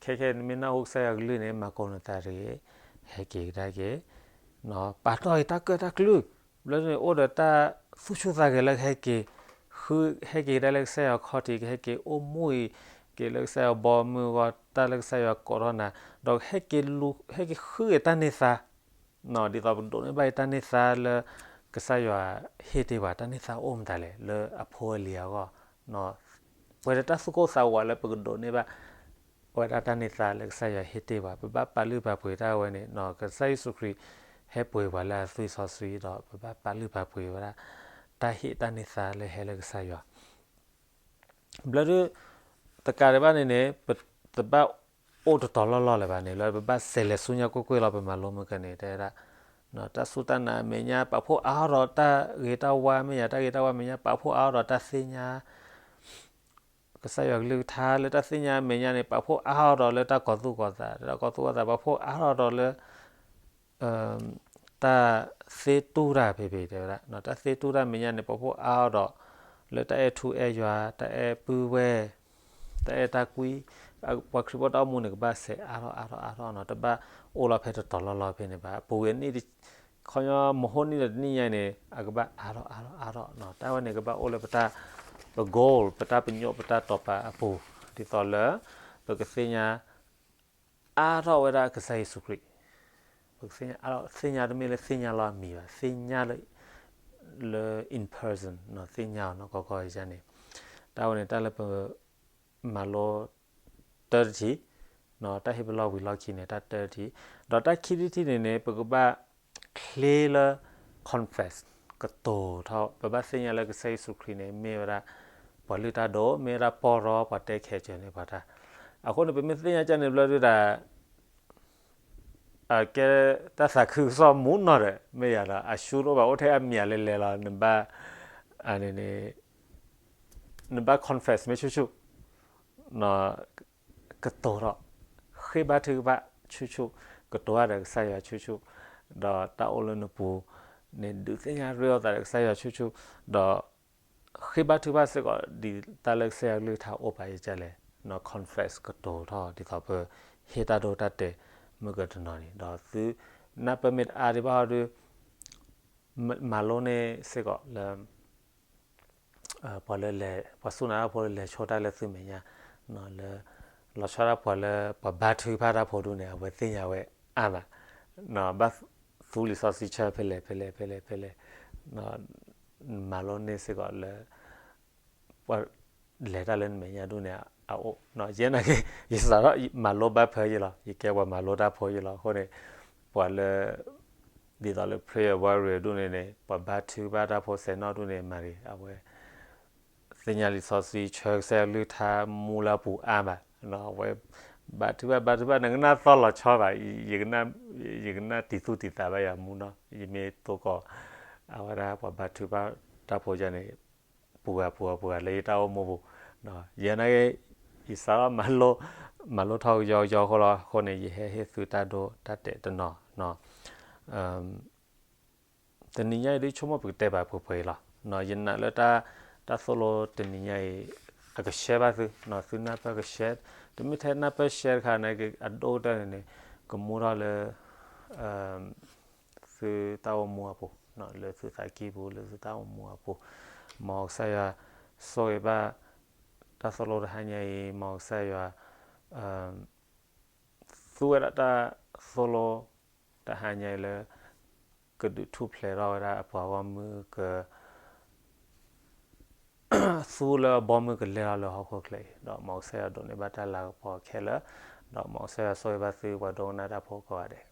ခဲခဲနမ့ၢ်နၢ်ဟူကစၢ်ယွၤကလုၢ်န့ၣ် မၤကိးနသးတဂ့ၤ, ဟဲက့ၤကဒါက့ၤ, ပာ်တီၢ်က့ၤတၢ်ကၢၣ်တၢ်ကျူ, ဘျီန့ၣ်အိၣ်ဒီးတၢ်သူၣ်ဆူၣ်သးဂဲၤလၢကဟဲက့ၤ ဟဲက့ၤကဒါလၢကစၢ်ယွၤခီၣ်ထံး ကဟဲက့ၤအိၣ်မူအံၤက့ၤလၢကစၢ်ယွၤဘီမုၢ်အဂီၢ် တၢ်လၢကစၢ်ယွၤကိးထီၣ်နၤ, ဒီးဟဲက့ၤလူၤ ဟဲက့ၤဃုက့ၤတၢ်န့ၢ်သါ, ဒ်သိးပဒိးန့ၢ်ဘၣ်အံၤတၢ်န့ၢ်သါလၢ ကစၢ်ယွၤဟ့ၣ်တ့ၢ်ပှၤ တၢ်န့ၢ်သါအိၣ်မတၤလဲၣ် လၢအဖိအလံၤအဂီၢ်, ပဝဲဒၣ်တၢ်သူၣ်ကိၢ်သးဂီၤလၢပကဒိးန့ၢ်ဘၣ် ပဝဲဒၣ်တၢ်န့ၢ်သါလၢကစၢ်ယွၤဟ့ၣ်တ့ၢ်ပှၤ ပဘၣ်ပာ်လုၢ်ပာ်ပှ့ၤတၢ်ဝဲန့ၣ်, ကစၢ်ယ့ၣ်ၡူးခရံာ်ဟဲပှ့ၤပှၤလၢအသွံၣ်စီဆှံဒီး ပဘၣ်ပာ်လုၢ်ပာ်ပှ့ၤဝဲဒၣ် တၢ်ဟ့ၣ်တၢ်န့ၢ်သါလၢဟဲလၢကစၢ်ယွၤ ဘျီဒုး တကးဒံးဘၣ်န့ၣ်န့ၣ် ပတဘၣ်အိၣ်တတီၤလီၢ်လီၢ်လၢၤဘၣ်န့ၣ် လၢပဘၣ်စဲးလဲၤဆူညါကွ့ၢ်ကွ့ၢ်လီၤ ပမၤလိမုၢ်ကန့ၣ် တဲဝဲဒၣ် တၢ်စူၢ်တၢ်နာ်အမဲာ်ညါ ပာ်ဖှိၣ်အါထီၣ်ဒီးတၢ်ဂ့ၤတၢ်ဝါအမဲာ်ညါ တၢ်ဂ့ၤတၢ်ဝါအမဲာ်ညါ ပာ်ဖှိၣ်အါထီၣ်ဒီးတၢ်သ့ၣ်ညါ ကစၢ်ယွၤကလုၢ်ကထါလၢတၢ်သ့ၣ်ညါအမဲာ်ညါန့ၣ် ပာ်ဖှိၣ်အါထီၣ်ဒီးလၢတၢ်ကီၤသူၣ်ကီၤသး တၢ်ကီၤသူၣ်ကီၤသး ပာ်ဖှိၣ်အါထီၣ်ဒီးလၢ တၢ်သ့တူၢ်တၢ်ဖဲဖဲတဲဝဲဒၣ် တၢ်သ့တူၢ်တၢ်မဲာ်ညါန့ၣ် ပာ်ဖှိၣ်အါထီၣ်ဒီး လၢတၢ်အဲၣ်ထူအဲၣ်ယွၤ တၢ်အဲၣ်ပုၢ်ဝဲၢ် တၢ်အဲၣ်တၢ်ကွံ ပှၤခရံာ်ဖိတၢ်အိၣ်မူန့ၣ် ကဘၣ်စဲးအါထီၣ်အါထီၣ်အါထီၣ်နီၤ တဘၣ်အိၣ်လီၤဖဲတတီၤလီၢ်လီၢ်ဖဲန့ၣ်ဘၣ် ပူၤဝဲနံၣ် ခီညီမဟိနံၣ်ဒီးတနံၣ်ညါအံၤန့ၣ် အကဘၣ်အါထီၣ်အါထီၣ်အါထီၣ်နီၤ တၢ်ဝဲန့ၣ်ကဘၣ်အိၣ်လၢပတၢ် ပ goal ပတၢ်ပညိၣ်ပတၢ်တိာ်ပာ်အပူၤ ဒ်သိးလၢ ပကသ့ၣ်ညါ အါထီၣ်ဝဲဒၣ်ကစၢ်ယ့ၣ်ၡူးခရံာ်, ပကသ့ၣ်ညါအါထီၣ်, သ့ၣ်ညါတမ့ၢ်လၢသ့ၣ်ညါလီၤအမံၤဘၣ်, သ့ၣ်ညါလၢ လၢ in person နီၤ, သ့ၣ်ညါအီၤနီၤ ကီကီယါန့ၣ်, တၢ်ဝဲန့ၣ် တၢ်လၢပ မၤလိတၢတထံၣ်, တၢ်ဟ့ၣ်ပလီၢ်ဝံၤလီၢ်ခံန့ၣ် တၢ်တၢတထံၣ်, ဒီးတၢ်ခံထံၣ်တထံၣ်န့ၣ်န့ၣ် ပကဘၣ်ချ့လၢ confess ကတိၤထီၣ်, ပဘၣ်သ့ၣ်ညါလၢကစၢ်ယ့ၣ်ၡူးခရံာ်န့ၣ် မ့ၢ်ဝဲဒၣ် ပှၤလုၢ်တၢ်ဒိၣ်, မ့ၢ်ဝဲဒၣ်ပီၢ်ရီ, ပှၤတဲခဲစၢၤန့ၢ်ပှၤတၢ်, အဃိန့ၣ် ပမ့ၢ်သ့ၣ်ညါကန့ၣ်ဘျီဒုဒၣ် အကဲတၢ်သးခုကစီၣ်မူနီၢ်ဒီး မ့ၢ်ယၤဒီး အရှုံးတအိၣ်ဘၣ်, အိၣ်ထဲအမံၤလၢလဲၤလီၤ, နဘၣ် န့ၣ် နဘၣ် confess မ့ၢ်ဆူၣ်ဆူၣ်, ကတိၤထီၣ်, ဃ့ဘါထုကဖၣ်ဆူၣ်ဆူၣ်, ကတိၤတၢ်ဒီးကစၢ်ယွၤဆူၣ်ဆူၣ်, ဒီးတၢ်အိၣ်လၢနပူၤန့ၣ် ဒုးသ့ၣ်ညါရ့အီၤသးဒီးကစၢ်ယွၤဆူၣ်ဆူၣ်, ဒီး ဃ့ဘါထုကဖၣ်စ့ၢ်ကီး ဒ်တၢ်လၢကစၢ်ယွၤကလုၢ်ကထါအိၣ်ပာ်ယကလဲၣ်, confess ကတိၤထီၣ် ဒ်သိးပဟ့ၣ်တၢ်ဒိတၢ်တဲာ်မုၢ်ကတနီၤန့ၣ်, ဒီးသုနၢ်ပၢၢ်မ့ၢ်တအါဒံးဘၣ်ဟီဒု မၤလိန့ၢ်စ့ၢ်ကီးလၢ ပှၤလၢလဲၤ ပှၤစူၢ်နာ်တၢ်ဖိလၢလဲၤဆိတၢ်လၢသုမဲာ်ညါ, လၢ လီၤဆီဒၣ်ပှၤလၢပှၤဘါထုကဖၣ်တၢ်ဖိဒုန့ၣ် အဝဲသ့ၣ်ညါဝဲအါမး, ဘၣ်သူလံာ်စီဆှံဆၢဖဲလဲၣ်ဖဲလဲၣ်ဖဲလဲၣ်ဖဲလဲၣ်, မၤလိန့ၢ်စ့ၢ်ကီးလၢ ပှၤလဲၤတၢ်လၢနမဲာ်ညါဒုန့ၣ်အအိၣ်, ယဲနာ်က့ ယစးထီၣ်မၤလိဘၣ်ဖၢယလီၤ, ယကဲပှၤမၤလိတၢ်ဖိယလီၤ, အဃိန့ၣ် ပှၤလၢ ဒ်သိးလၢ prayer warrior ဒုန့ၣ်န့ၣ် ပှၤဘါထုကဖၣ်တၢ်ဖိစဲးနီၣ်ဒုန့ၣ် မၤဂ့ၤ အဝဲ သ့ၣ်ညါလံာ်စီဆှံဆၢကစၢ်ယွၤကလုၢ်ကထါမူလၢအပူၤအါမး, အဝဲ ဘါထုကဖၣ် ဘါထုကဖၣ် နကနၣ်သီၣ်လီၤဆီဘၣ်, ယကနၣ်တံၤသူၣ်တံၤသးဘၣ်ယၤမူနီၢ်, ယမ့ၢ်သကိး အဝဲဒၣ်ပှၤဘါထုကဖၣ်တၢ်ဖိယၤန့ၣ် ပူၤဂၤပူၤဂၤပူၤဂၤလၢယတၢ်အိၣ်မူပူၤ, ယဲနာ်က့ ယစးထီၣ် မၤလိထီၣ်ကယီကယီအဃိလီၤ, အဃိန့ၣ် ယဟဲဟ့ၣ်သုတၢ်ဒိတၢ်တဲာ်တနီၤ တနံၤညါအံၤဒ်ဆိကမိၣ်ပကတဲဘၣ်ပှဲၤပှဲၤအံၤလီၤ, ယနာ်လၢတၢ် တၢ်သိၣ်လိတနံၤညါအံၤ အက share ဘၣ်သု, သုနၢ်ပၢၢ်က share, တမ့ၢ်ထဲနၢ်ပၢၢ် share တခါန့ၣ် အဒိၣ်ကတၢၢ်န့ၣ်န့ၣ် ကမူထီၣ်လၢ သုတၢ်အိၣ်မူအပူၤ, လၢသုသးကံၢ်ပူၤ လၢသုတၢ်အိၣ်မူအပူၤ, မ်ကစၢ်ယွၤ ဆိၣ်ဂ့ၤဘၣ် တၢ်သိၣ်လိတဟါညါအံၤ, မ်ကစၢ်ယွၤ သူဝဲဒၣ်တၢ်သိၣ်လိ တဟါညါအံၤလၢ ကဒုးထူၣ်ဖျဲးထီၣ်ဝဲဒၣ်အပှၤဂီၢ်မုၢ် က သူလၢအဘီမုၢ်ကလဲၤထီၣ်လၢဟီၣ်ခိၣ်ချၢအံၤ, ဒီးမ်ကစၢ်ယွၤဒိးန့ၢ်ဘၣ်တၢ်လၤကပီၤခဲလၢာ်, ဒီးမ်ကစၢ်ယွၤဆိၣ်ဂ့ၤဘၣ်သုပှၤဒိကနၣ်တၢ်ဖိကိးဂၤဒဲး.